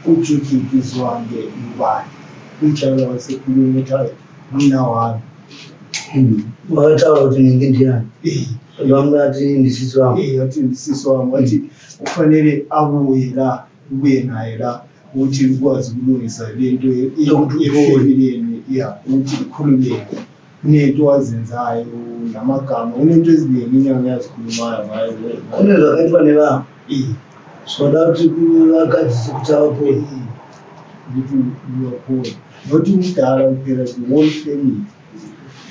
uJudith Zwange ngubani umjala wasekhuluma ukuthi hayi umna wami. Vakataura kuti nhingi ndiyani? Vamwe vati ndisisi wangu. Eh, wathi ndisisi wami wathi kufanele abuye la ubuye naye la ukuthi ukwazi ukulungisa lento Yokuthi efemilini ya ukuthi ikhululeke kunento wazenzayo namagama kunento eziningi inyanga yazikhulumayo ngayo. Kune zvakaitwa nevanhu Eh, zvinoda kuti vagadzise kuti avapore. Ukuthi uyaphole not umdala kuphela the whole family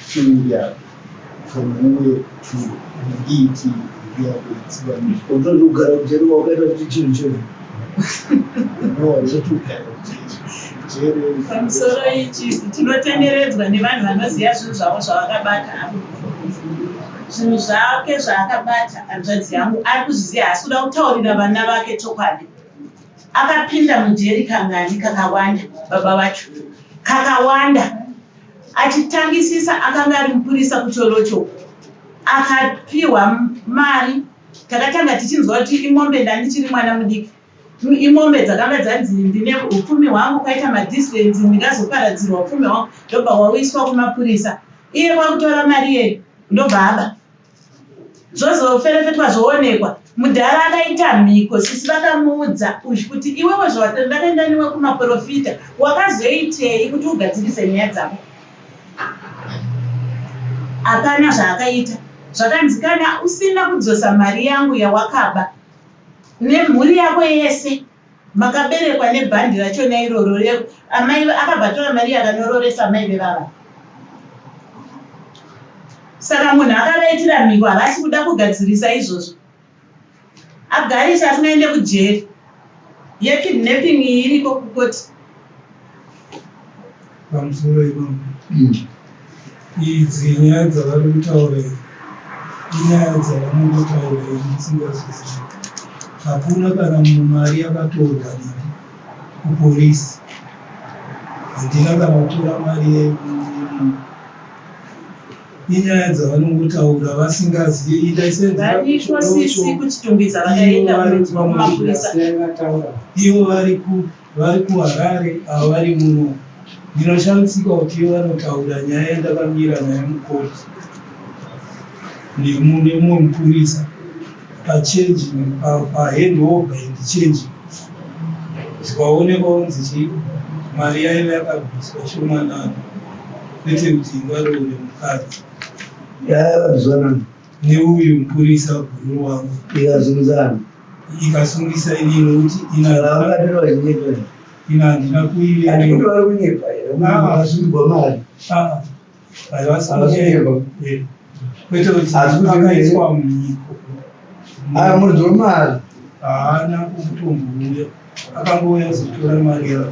family yakhe from kuwe to ngithi kuya kwethu. Utoti kugara kujeri wakaita kuti chinhu chezvo. No, not ugara kujeri. Pamusoro ichi tinotenderedzwa nevanhu vanoziva zvinhu zvavo zvavakabata apo. Zvinhu zvake zvaakabata hanzvadzi yangu ari kuzviziva haasi kuda kutaurira vana vake chokwadi. Akapinda mujeri kangani kakawanda baba vacho kakawanda achitangisisa akanga ari mupurisa kucholocho akapiwa mari takatanga tichinzwa kuti imombe ndandichiri mwana mudiki imombe dzakanga dzanzi ndine upfumi hwangu kwaita madistance ndingazoparadzirwa upfumi hwangu ndobva hwauiswa kumapurisa iye kwakutora mari iyeyo ndobva aba zvozoferefetwa zvoonekwa mudhara akaita mhiko sisi vakamuudza uyu kuti iwewe zvandakaenda newe kumaprofita wakazoitei kuti ugadzirise nyaya dzako hapana zvaakaita zvakanzi kana usina kudzosa mari yangu yawakaba nemhuri yako yese makaberekwa nebhandi rachona iroro amai akabva atora mari yakanororesa amai vevava saka munhu akavaitira mhiko havasi kuda kugadzirisa izvozvo agarisa asingaende kujeri yekidnapping iyi iriko kukoti. Pamusoro ipapo idzi nyaya dzavari kutaura idzi inyaya dzavanongotaura ini ndisingazozivi. Hakuna kana mari yakatorwa nini kupolisi. Handina kana kutora mari yemunhu. Inyaya dzavanongotaura vasingazive. Indaisenzera Variko sisi kuchorocho kuChitungwiza ivo vakaenda vari kumapurisa. Ivo vari ku vari kuHarare ava vari muno. Ndinoshamisika kuti ivo vanotaura nyaya yandakamira nayo mukoti nemumwe mupurisa pachange pahandover and change zvikaonekwa kunzi chii mari yaiva yakabviswa shomanana kwete kuti ingaroore mukadzi. Yayakabviswa nani? Neuyu mupurisa bhururu wangu. Ikasungisa ani? Ikasungisa inini nokuti ini Saka handina vakatero vachinyepa here? Ini handina Handikuti kuiverenga. vari kunyepa here kuti Ah, makasungirwa mari? ah, havasi Havasi kunyepa. kunyepa. Kwete kuti Asi kuti pakaiswa mhiko. Aya muridzi wemari. Haana kutombouya. Akangouya kuzotora mari yake.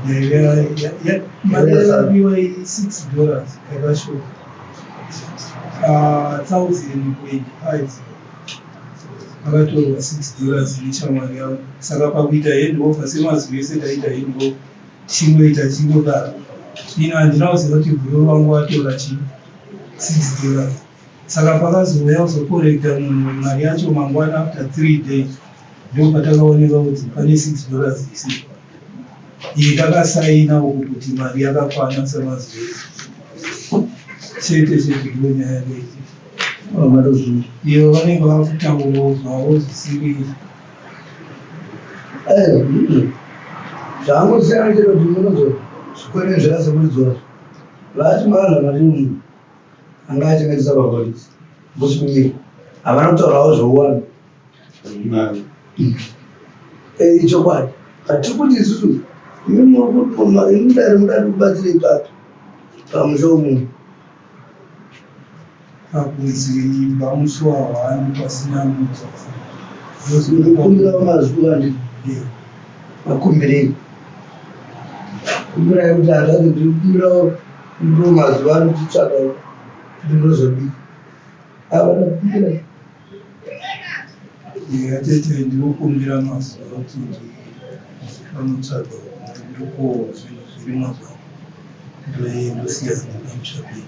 Yaiva mari yaivapiwa i6 dollars yakashota. 1000.5 akatorwa 6 dollars neshamwari yangu. Saka pakuita handover semazuva ese taita handover tichingoita tichingodaro. Ini handina kuziva kuti bhururu wangu watora chii 6 dollars. Saka pakazouya kuzokorekta munhu mari yacho mangwana after 3 days ndopatakaoneka kuti pane 6 dollars isipo. Iyi takasaina uku kuti mari yakakwana semazuva ese. Chete chete ndiyo nyaya yakaitika. Vamatozvinzwa. Iyo vanenge vakutaurawo zvavo zvisiri Eh, zvangosiyana chero kuti munozozvikwenenzvera semuridzi wazvo. Vati mavanhu vati anga achengetesa papolisi. Musi kunyepa. Havana kutaurawo zveuwandu. Eh, ichokwadi. Hatiri kuti isusu imi muri mudare muda kubatsira ipapi pamusha wemunhu. Pakunzi ibva musi wahwani pasina muti. Munokumbira mazuva handiti? Makumbirei? Kumbirai kuti hanzvadzi ndiri kukumbirawo kumbirawo mazuva ano tichitsvaga kuti ndinozodii. Havana kukumbira. Tete ndinokumbira mazuva kuti ndifanotsvaga ndokohwa zvinhu zvirimwa zvangu ndosiyana nepamusha penyu.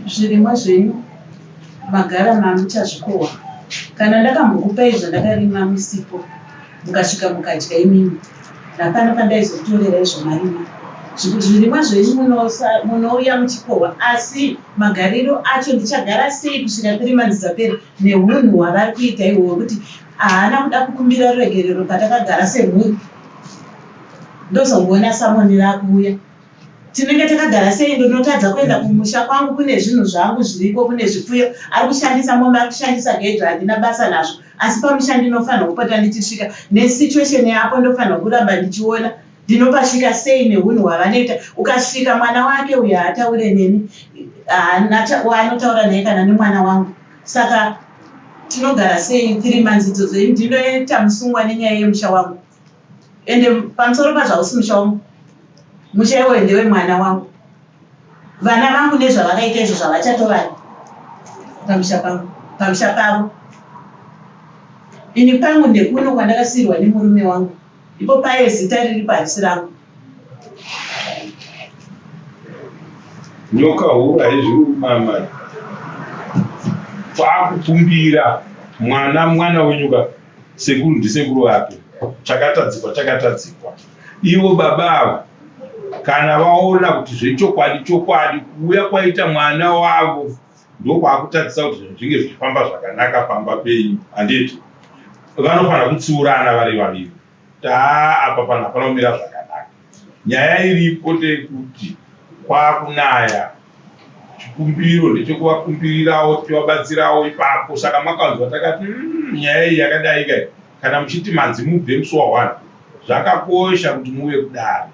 Zvirimwa zvenyu magara mamuchazvikohwa. Kana ndakambokupai zvandakarima musipo mukasvika mukadya imimi hapana pandaizokutorerai zvamarima. Zvirimwa zvenyu munouya muchikohwa asi magariro acho ndichagara sei kusvika 3 months dzapera nehunhu hwavari kuita ihwo hwekuti haana kuda kukumbira ruregerero patakagara semhuri. Ndozongoona samoni rakuuya. Tinenge takagara sei ndinotadza kuenda kumusha kwangu kune zvinhu zvangu zviriko kune zvipfuyo ari kushandisa mombe ari kushandisa gedho handina basa nazvo asi pamusha ndinofanirwa kupota ndichisvika nesituation yapo ndofanirwa kuramba ndichiona ndinopasvika sei nehunhu hwavanoita ukasvika mwana wake uyo haataure neni haana waanotaura naye kana nemwana wangu saka tinogara sei 3 months idzodzo ini ndinoita musungwa nenyaya yemusha wangu ende pamusoro pazvo hausi musha wangu musha iwoyo ndewe mwana wangu vana vangu nezvavakaita izvo zvavachatovani pamusha pangu pamusha pavo ini pangu ndekuno kwandakasiyirwa nemurume wangu ipo paye zita riripo harisi rangu. Nyoka huru haizvirumama kwakukumbira mwana mwana wenyu ka sekuru ndisekuru vake chakatadzikwa chakatadzikwa ivo baba ava kana vaona kuti zvechokwadi chokwadi kuuya kwaita mwana wavo ndokwakutadzisa kuti zvinhu zvinge zvichifamba zvakanaka pamba penyu handiti vanofanira kutsiurana vari vaviri kuti haa apa panhu hapana kumira zvakanaka nyaya iripo ndeyekuti kwakunaya chikumbiro ndechekuvakumbirirawo tichivabatsirawo ipapo saka makanzwa takati nyaya iyi yakadai kai kana muchiti manzi mubve musi wa1 zvakakosha kuti muve kudare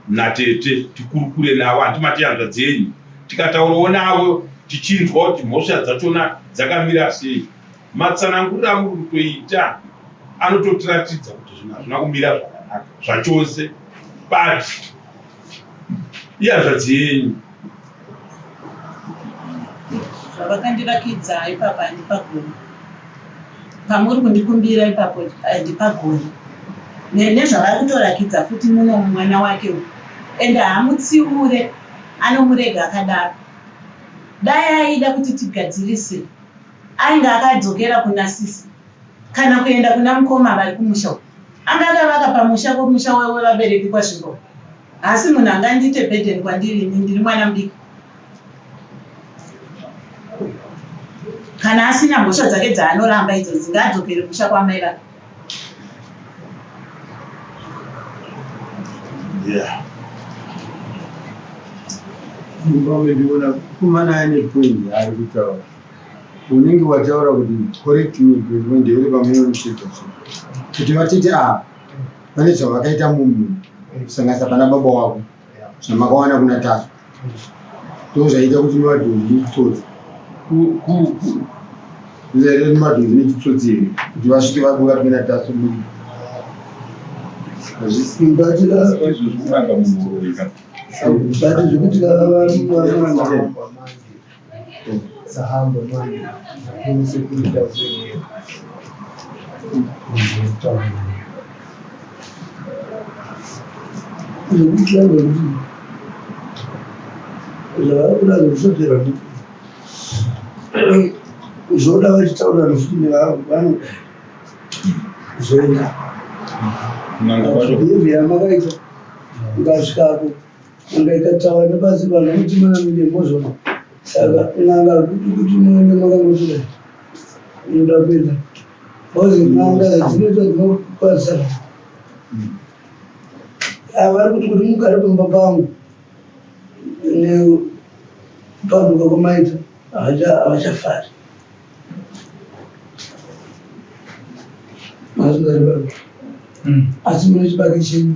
natete tikurukure navo hanti mati hanzvadzi yenyu tikataurawo navo tichinzwa kuti mhosva dzachona dzakamira sei matsananguriro amuri kutoita anototiratidza kuti zvinhu hazvina kumira zvakanaka zvachose but ihanzvadzi yenyu Zvavakandirakidza ipapa handipagoni. Pamuri kundikumbira ipapo handipagoni. Nezvavari kutorakidza futi muno mwana wake uyu. Ende haamutsiure. Anomurega akadaro. Dai aida kuti tigadzirise ainge akadzokera kuna sisi kana kuenda kuna mukoma vari kumusha uko. Anga akavaka pamusha kumusha wevabereki kwaZvimbo. Haasi munhu angandiite burden kwandiri ini ndiri mwana mudiki. Kana asina mhosva dzake dzaanoramba idzodzi ngaadzokere kumusha kwaamai vake. Yeah. Mumba ndiona kumana ane point yaari kutaura. Unenge wataura kuti correct me kuti ndere pamwe unocheka kuti vatete ava pane zvavakaita mumhu kusanganisa pana baba wako zvamakawana kuna Tasvu ndozvaita kuti madhonzi nechitsotsi zvaita kuti madhonzi nechitsotsi here kuti vasvike vabuda kuna Tasvu muri but zvekuti Sahamba manje ngifuna Zvekuti kuti zvavari kuda zvekusotera zvoda vachitaura futi nevanhu vanoda zoenda behavior yamakaita ukasvikako N'anga ikataura nepasi vanhu voti mana mine mozona saka n'anga kuti kuti muende makangoti dai unoda kuenda because n'anga dzinoita dzinokwanisa vari kuti kuti mugare pamba pangu nepanduka kwamaita havachafari asi mune chibage chenyu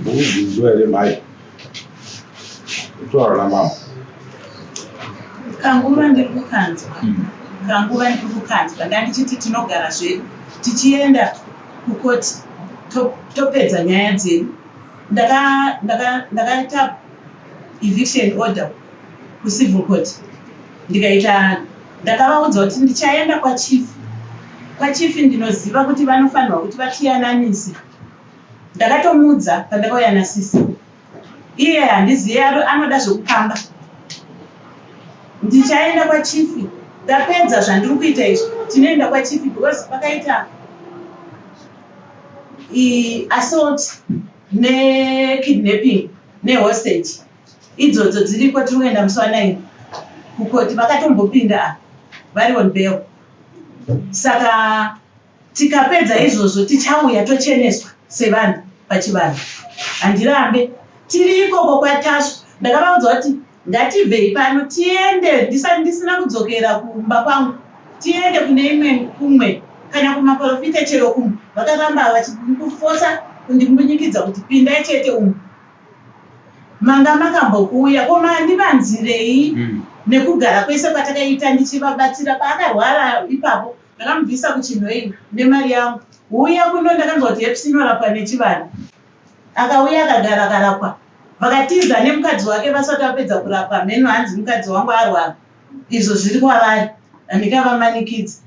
Mukubvunzwa here mhai? Kutaura namama. Kanguva ndiri kukanzwa. Kanguva ndiri kukanzwa. Ndandichiti tinogara zvedu tichienda kukoti topedza nyaya dzedu. Ndaka ndaka ndakaita eviction order kucivil court ndikaita ndakavaudza kuti ndichaenda kwachief. Kwachief ndinoziva kuti vanofanirwa kuti vatiyananise. Ndakatomuudza pandakauya nasisi. Iye handiziye anoda zvekukamba. Ndichaenda kwachief ndapedza zvandiri kuita izvi tinoenda kwachief because pakaita assault nekidnapping nehostage idzodzo dziriko tiri kuenda musi wa 9 kukoti vakatombopinda apa vari on bail saka Tikapedza izvozvo tichauya tocheneswa sevanhu pachivanhu. Handirambe. Tiri ikoko kwaTasvu ndakavaudza kuti ngatibvei pano tiende ndisati ndisina kudzokera kumba kwangu tiende kune imwe kumwe kana kumaporofita chero kumwe. Vakaramba vachindifosa kundimbunyikidza kuti pindai chete umu. Manga makambokuuya ko mandivanzirei nekugara kwese kwatakaita ndichivabatsira paakarwara ipapo Ndakamubvisa kuChinhoyi nemari yangu. Huya kuno ndakanzwa kuti herpes inorapwa nechivanhu. Akauya akagara akarapwa. Vakatiza nemukadzi wake vasati vapedza kurapwa hameno hanzi mukadzi wangu arwara izvo zviri kwavari handingavamanikidzi.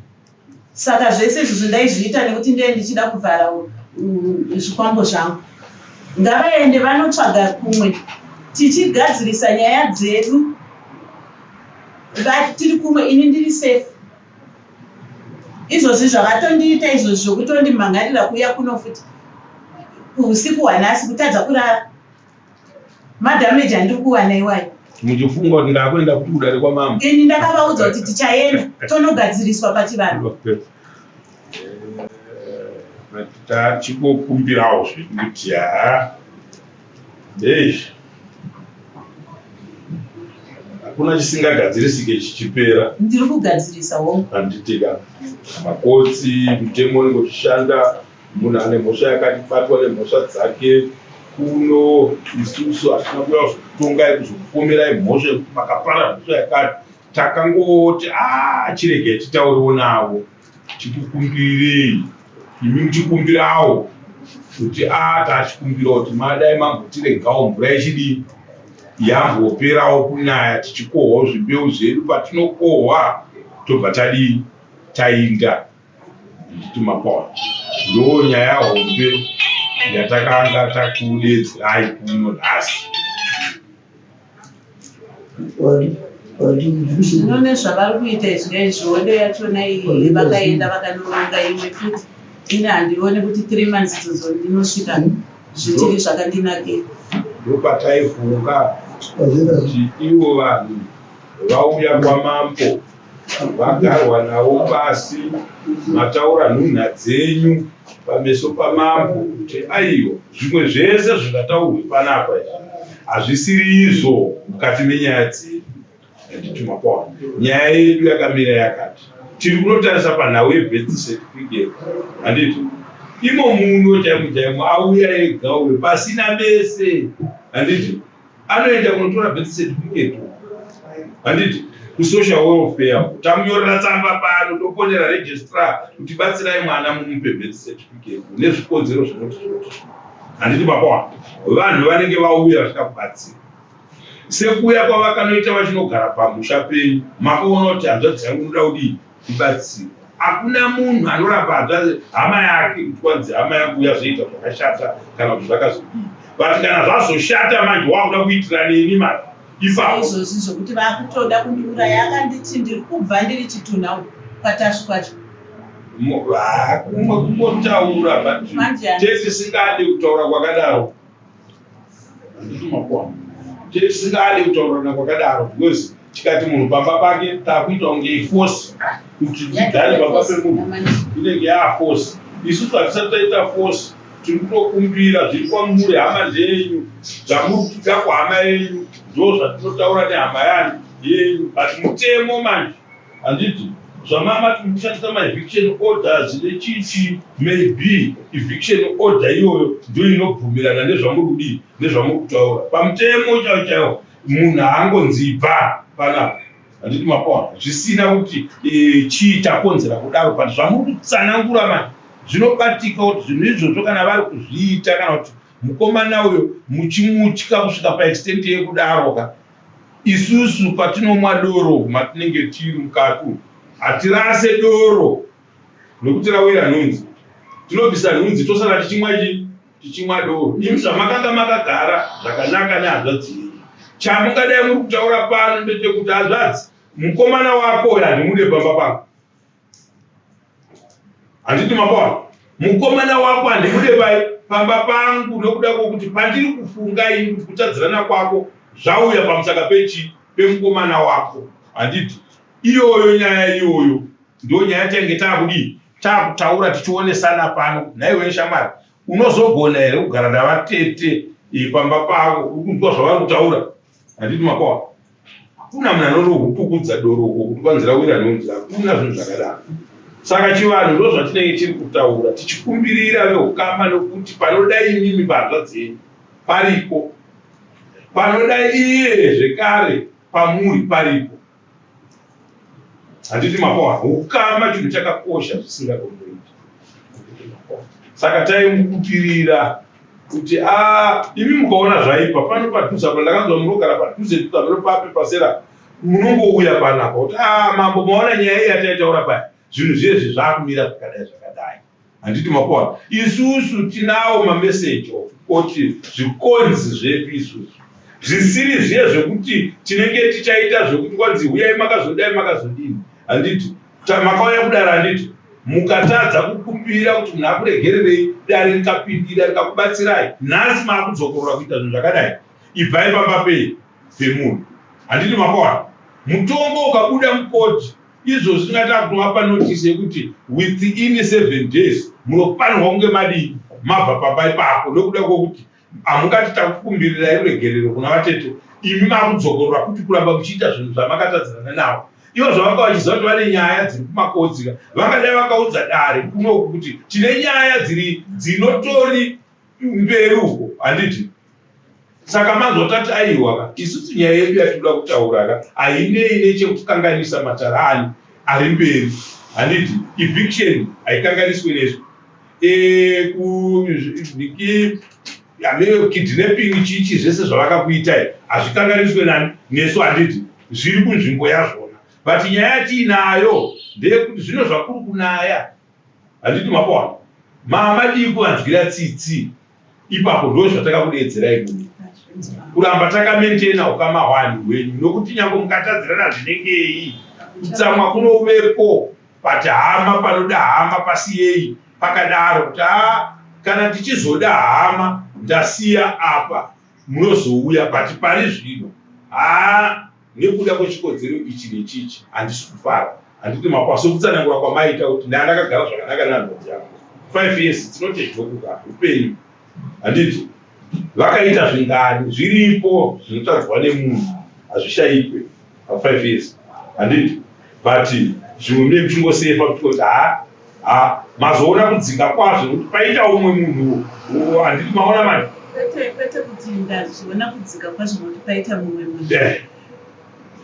Saka zvese izvozvo ndaizviita nekuti ndee ndichida kuvhara zvikwambo zvangu. Ngavaende vanotsvaga kumwe tichigadzirisa nyaya dzedu tiri kumwe ini ndiri safe. Izvozvi zvavatondiita izvozvi zvekutondimhan'arira kuuya kuno futi usiku hwanhasi kutadza kurara madamage andiri kuwana iwayo. Muchifunga kuti ndakuenda futi kudare kwamambo? Ini ndakavaudza kuti tichaenda tonogadziriswa pachivanhu. Eh, tachingokumbirawo zvedu kuti haa Eish. Hakuna chisingagadzirisike chichipera. Ndiri kugadzirisa hongu. Handitika. Makotsi, mutemo unenge uchishanda, munhu ane mhosva yakati batwa nemhosva dzake. Kuno isusu hatina kuuya kuzokutongai kuzokupomerai mhosva yekuti makapara mhosva yakati. Takangoti ah chiregai titaurewo navo tikukumbirirei. Imi muchikumbirawo kuti a tachikumbirawo kuti madai mambotiregawo mvura ichidii yamboperawo kunaya tichikohwawo zvimbeu zvedu patinokohwa tobva tadii tainda ndichiti mapawa ndo nyaya hombe yatakanga takudedzirai kuno nhasi. Zvino nezvavari kuita izvi izvi hondo yachona iyi vakaenda vakanoronga imwe futi ini handioni kuti 3 months idzodzo ndinosvika zvichiri zvakandinakira. Ndopataifunga kuti ivo vanhu vauya kwamambo vagarwa navo pasi mataura nhunha dzenyu pameso pamambo kuti aiwa zvimwe zvese zvingataurwe panapa izvi hazvisiri izvo mukati menyaya dzedu. Handiti mapaona nyaya yedu yakamira yakati tiri kunotarisa panhau yebirth certificate handiti imo muno chaimo chaimo auya ega uyo pasina mese handiti anoenda kunotora birth certificate handiti kusocial welfare tamunyorera tsamba pano tofonera registrar kuti batsirai mwana mumupe birth certificate nezvikonzero zvinoti zvinoti handiti papawa vanhu vanenge vauya vachida kubatsira sekuuya kwavakanoita vachinogara pamusha penyu makaona kuti hanzvadzi yangu inoda kudii kubatsirwa hakuna munhu anoramba hanzvadzi hama yake kuti kwanzi hama yangu yazoita zvakashata kana kuti zvakazodii but kana zvazoshata manje wakuda kuitira neni manje ipapo. Saizvozvi zvokuti vakutoda kundiuraya akanditi ndiri kubva ndiri chitunha kwaTasvu kwacho. Kumwe kungotaura but tetisingade kutaura kwakadaro tetisingade kutaurana kwakadaro because tikati munhu pamba pake takuita kunge iforce kuti tigare pamba pemunhu inenge yaaforce. Isusu hatisati taita force, tiri kutokumbira zviri kwamuri, hama ndeyenyu, zvamuri kuda kuhama yenyu ndo zvatinotaura nehama yani yenyu but mutemo manje handiti zvamamati mukushandisa maeviction orders nechichi maybe eviction order iyoyo ndo inobvumirana nezvamuri kudii nezvamuri kutaura pamutemo chaiwo chaiwo munhu haangonzi ibva panapa handiti mapaona zvisina kuti chii chakonzera kudaro but zvamuri kutsanangura manje zvinobatika kuti zvinhu izvozvo kana vari kuzviita kana kuti mukomana uyo muchimutya kusvika paextent yekudaro ka isusu patinomwa doro matinenge tiri mukati hatirase doro nokuti rawira nhunzi tinobvisa nhunzi tosara tichimwa chi tichimwa doro. Imi zvamakanga makagara zvakanaka nehanzvadzi yenyu chamungadai muri kutaura pano ndechekuti hanzvadzi mukomana wako uyo handimude pamba pako handiti mapaona mukomana wako handimude pai pamba pangu nokuda kwokuti pandiri kufunga ini kuti kutadzirana kwako zvauya pamusaka pechi pemukomana wako handiti iyoyo nyaya iyoyo ndo nyaya tainge taakudii taakutaura tichionesana pano nhaiwe shamwari unozogona here kugara navatete pamba pavo uri kunzwa zvavari kutaura handiti mapawa hakuna munhu anorohupukudza doroko kuti kwanzi rawira nhunzi hakuna zvinhu zvakadaro saka chivanhu ndo zvatinenge tiri kutaura tichikumbirira veukama nokuti panoda imimi panzva dzenyu paripo panoda iye zvekare pamuri paripo handiti mapawa ukama chinhu chakakosha zvisingatomboiti saka taimukupirira kuti a imi mukaona zvaipa pano padhuze apa ndakanzwa munogara padhuze dhuze pano papi pasera munongouya panapa kuti a mambo maona nyaya iyi yataitaura paya zvinhu zvezvi zvaakumira zvakadai zvakadai handiti mapawa isusu tinawo mameseji of oti zvikonzi zvedu isusu zvisiri zviye zvekuti tinenge tichaita zvekuti kwanzi huyai makazodai makazodini handiti makauya kudare handiti mukatadza kukumbira kuti munhu akuregererei dare rikapindira rikakubatsirai nhasi maakudzokorora kuita zvinhu zvakadai ibvai pamba pei pemunhu handiti mapaona mutongo ukabuda mukoti izvozvi tingati akutovapa notice yekuti within 7 days munofanirwa kunge madii mabva pamba ipapo nokuda kwokuti hamungati takukumbirirai ruregerero kuna vatete imi makudzokorora kuti kuramba muchiita zvinhu zvamakatadzirana navo ivo zvavanga vachiziva kuti vane nyaya dziri kumakotsika vangadai vakaudza dare kunoku kuti tine nyaya dziri dzinotori mberi uko handiti saka manzwa tati aiwa ka isusu nyaya yedu yatinoda kutaura ka hainei nechekukanganisa matara ani ari mberi handiti eviction haikanganiswe nezvo. eh, kidnapping chichi zvese zvavakakuitai hazvikanganiswe nani nesu handiti zviri kunzvimbo yazvona but nyaya yatiinayo ndeyekuti zvino zvakuri kunaya handiti mapaona mamadii kuvanzwira tsitsi ipapo ndo zvatakakudeedzerai kuno kuramba takamaintaina ukama hwani hwenyu nokuti nyange mukatadzirana zvinengei kutsamwa kunovepo but hama panoda hama pasiyei pakadaro kuti haa kana tichizoda hama ndasiya apa munozouya but pari zvino haa nekuda kwechikodzero ichi nechichi handisi kufara handiti makwa sokutsanangura kwamaita kuti ndandakagara zvakanaka nehanzvadzi yangu 5 years it's not a joke ka upenyu handiti vakaita zvingani zviripo zvinotadzwa nemunhu hazvishaikwe pa 5 years handiti but zvimwe mune muchingosefa muchingoti ha ha mazoona kudzika kwazvo nekuti paita umwe munhu handiti maona manje kwete kwete kuti ndazviona kudzika kwazvo nokuti paita mumwe munhu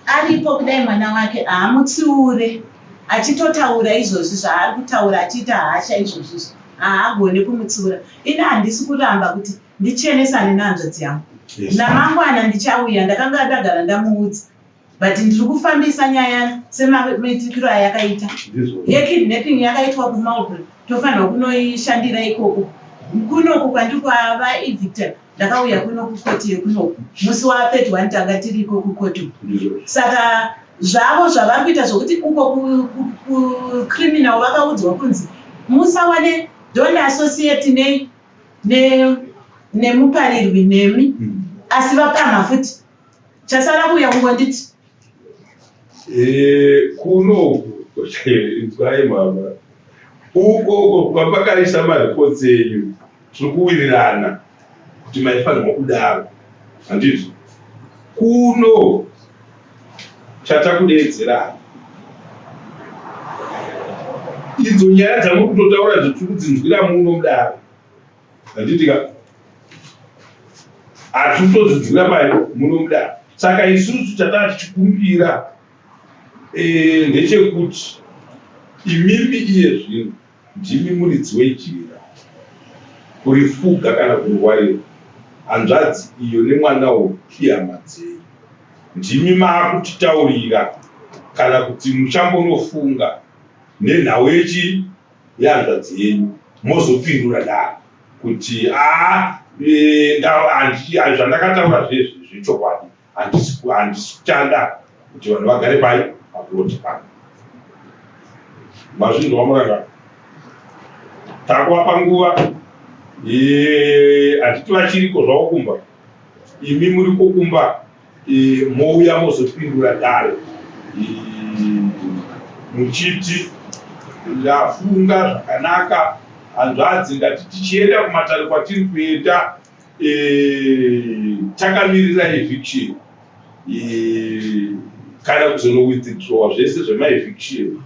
aripo kudai mwana wake haamutsiure achitotaura izvozvi zvaari kutaura achiita hasha izvozvizvi haagone kumutsiura ini handisi kuramba kuti ndichenesane nehanzvadzi yangu namangwana ndichauya ndakanga ndagara ndamuudza but ndiri kufambisa nyaya semaitikiro ayakaita yekidnapping yakaitwa kuMarlborough tofanirwa kunoishandira ikoko kunoku kwandiri kwavaevicta ndakauya kuno kukoti yekunoku musi wa31 tanga tiriko kukoti saka zvavo zvavari kuita zvokuti uko kucriminal vakaudzwa kunzi musawane don't associate nei nemuparirwi nemi asi vapamha futi chasara kuuya kungonditi kunoku inzwai mama ukoko kwapakaisa mareports enyu tiri kuwirirana kuti maifanirwa kudaro handizvo kuno chatakudeedzerana idzo nyaya dzamuri kutotaura idzo tiri kudzinzwira muno mudaro handiti ka hatiri kutodzinzwira pai muno mudaro saka isusu chataa tichikumbira ndechekuti imimi iye zvino ndimi muridzi wejira kurifuga kana kurwarira hanzvadzi iyo nemwana uyu ihama dzenyu ndimi maakutitaurira kana kuti muchambonofunga nenhau yechi yehanzvadzi yenyu mozopindura dare kuti aa zvandakataura zvezvi zvechokwadi handisi kuchada kuti vanhu vagare pai paploti pano mazvinzwa muranga takuvapa nguva hatiti vachiriko zvavo kumba imi muriko kumba mouya mozopindura dare muchiti ndafunga zvakanaka hanzvadzi ndati tichienda kumatare kwatiri kuenda takamirira eviction kana kuzonowithdrawa zvese zvemaeviction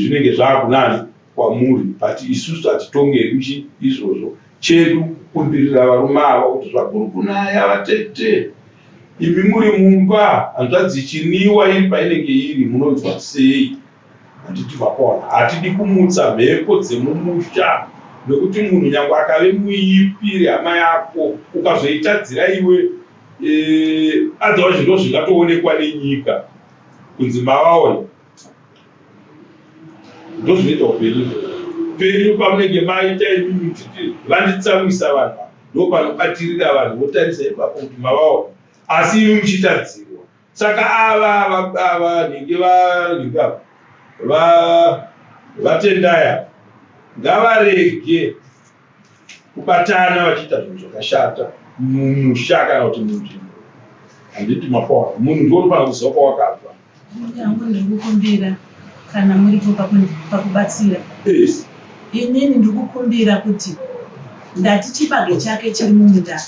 zvinenge zvaakunani kwamuri but isusu hatitonge hedu chi izvozvo chedu kukumbirira varume ava kuti zvakuri kunaya vatete imi muri mumba hanzvadzi ichiniwa iri painenge iri munonzwa sei handiti mapona hatidi kumutsa mhepo dzemumusha nekuti munhu nyange akave muipiri hama yako ukazoitadzira iwe otherwise ndo zvingatoonekwa nenyika kunzi mavaona ndozvinoita upenyu penyu pamunenge maita imi muchiti vanditsamwisa vanhu ava ndo panobatirira vanhu votarisa ipapo kuti mavaona asi imi muchitadzirwa saka ava ava nhingi vanhingi ava va vatendaya ngavarege kubatana vachiita zvinhu zvakashata mumusha kana kuti munzvimbo handiti mapawa munhu ndiwo unofanira kuziva kwawakabva Yangu ndiri kukumbira kana muripo pakubatsira. Yes. Inini ndiri kukumbira kuti ndati chibage chake chiri mumunda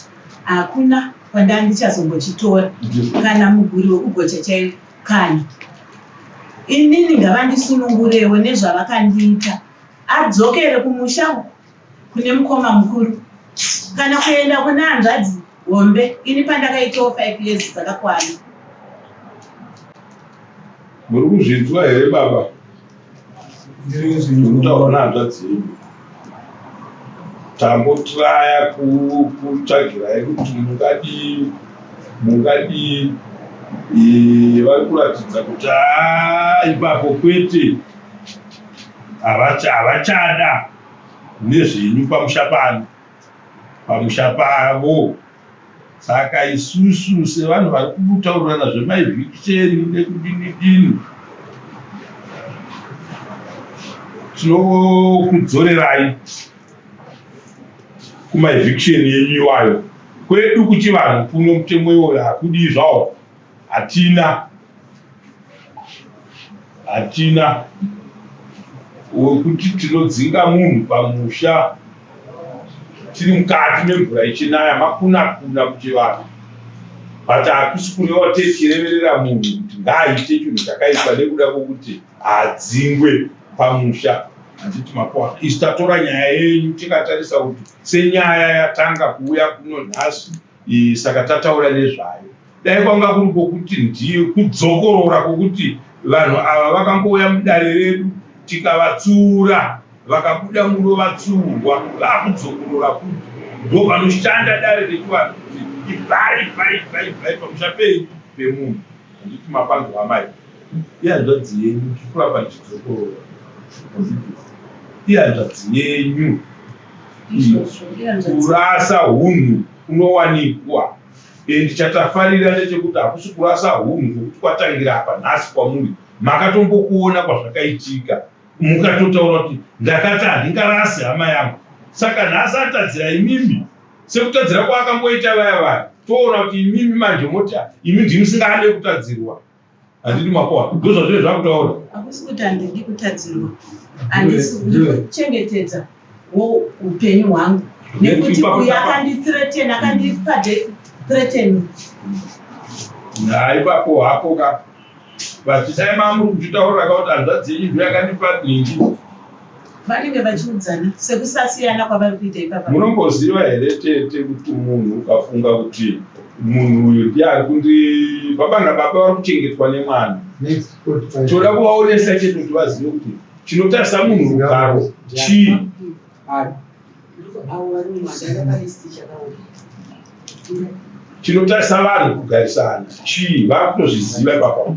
hakuna kwandandichazombochitora kana muguri wekugocha chaiwo kana inini ngavandisunungurewo nezvavakandiita adzokere kumusha uku kune mukoma mukuru kana kuenda kune hanzvadzi hombe ini pandakaitawo 5 years dzakakwana. Muri kuzvinzwa here baba? Ndiri kutaura nehanzvadzi yenyu. Tambotraya kutsvagirai kuti mungadii mungadii vari kuratidza kuti haa ipapo kwete havachada nezvenyu pamusha pano pamusha pavo. Saka isusu sevanhu vari kutaurirana zvemaevhikisheni nekudini dini tinokudzorerai kumaeviction yenyu iwayo. Kwedu kuchivanhu kuno mutemo iwoyo hakudii zvawo hatina hatina wekuti tinodzinga munhu pamusha tiri mukati memvura ichinaya makunakuna kuchivanhu but hakusi kureva techireverera munhu kuti ngaaite chinhu chakaipa nekuda kwokuti haadzingwe pamusha handiti mapoa isu tatora nyaya yenyu tikatarisa kuti senyaya yatanga kuuya kuno nhasi saka tataura nezvayo Dai kwanga kuri kwokuti ndiye kudzokorora kwokuti vanhu ava vakambouya mudare redu tikavatsiura vakabuda muno vatsiurwa vakudzokorora futi ndopanoshanda dare rechivanhu kuti ibvai ibvai ibvai ibvai pamusha pei pemunhu handiti mapanzwa amai ihanzvadzi yenyu tikuramba ndichidzokorora ihanzvadzi yenyu kurasa hunhu kunowanikwa And chatafarira ndechekuti hakusi kurasa hunhu kwekuti kwatangira apa nhasi kwamuri makatombokuona kwazvakaitika mukatotaura kuti ndakati handingarasi hama yangu saka nhasi atadzira imimi sekutadzira kwaakamboita vaya vaya toona kuti imimi manje moti imi ndimusingade kutadzirwa Handidi makohwa. Ndozvazvine zvakutaura. Hakusi kuti handidi kutadzirwa. Handisi kuchengetedza upenyu hwangu. Nekuti uyu akandithreaten, akandipa death threaten. Haa ipapo hapo ka. But dai mamuri kuchitaurira ka kuti hanzvadzi yenyu ndiyo yakandipa nhingi. Vanenge vachiudzana sekusasiyana kwavari kuita ipapa. Munomboziva here tete kuti munhu ukafunga kuti munhu uyu ndiye ari kundi baba nababa vari kuchengetwa nemwana toda kuvaonesa chete kuti vazive kuti chinotarisa munhu rugaro chii. Chinotarisa vanhu kugarisana chii vakutozviziva ipapa.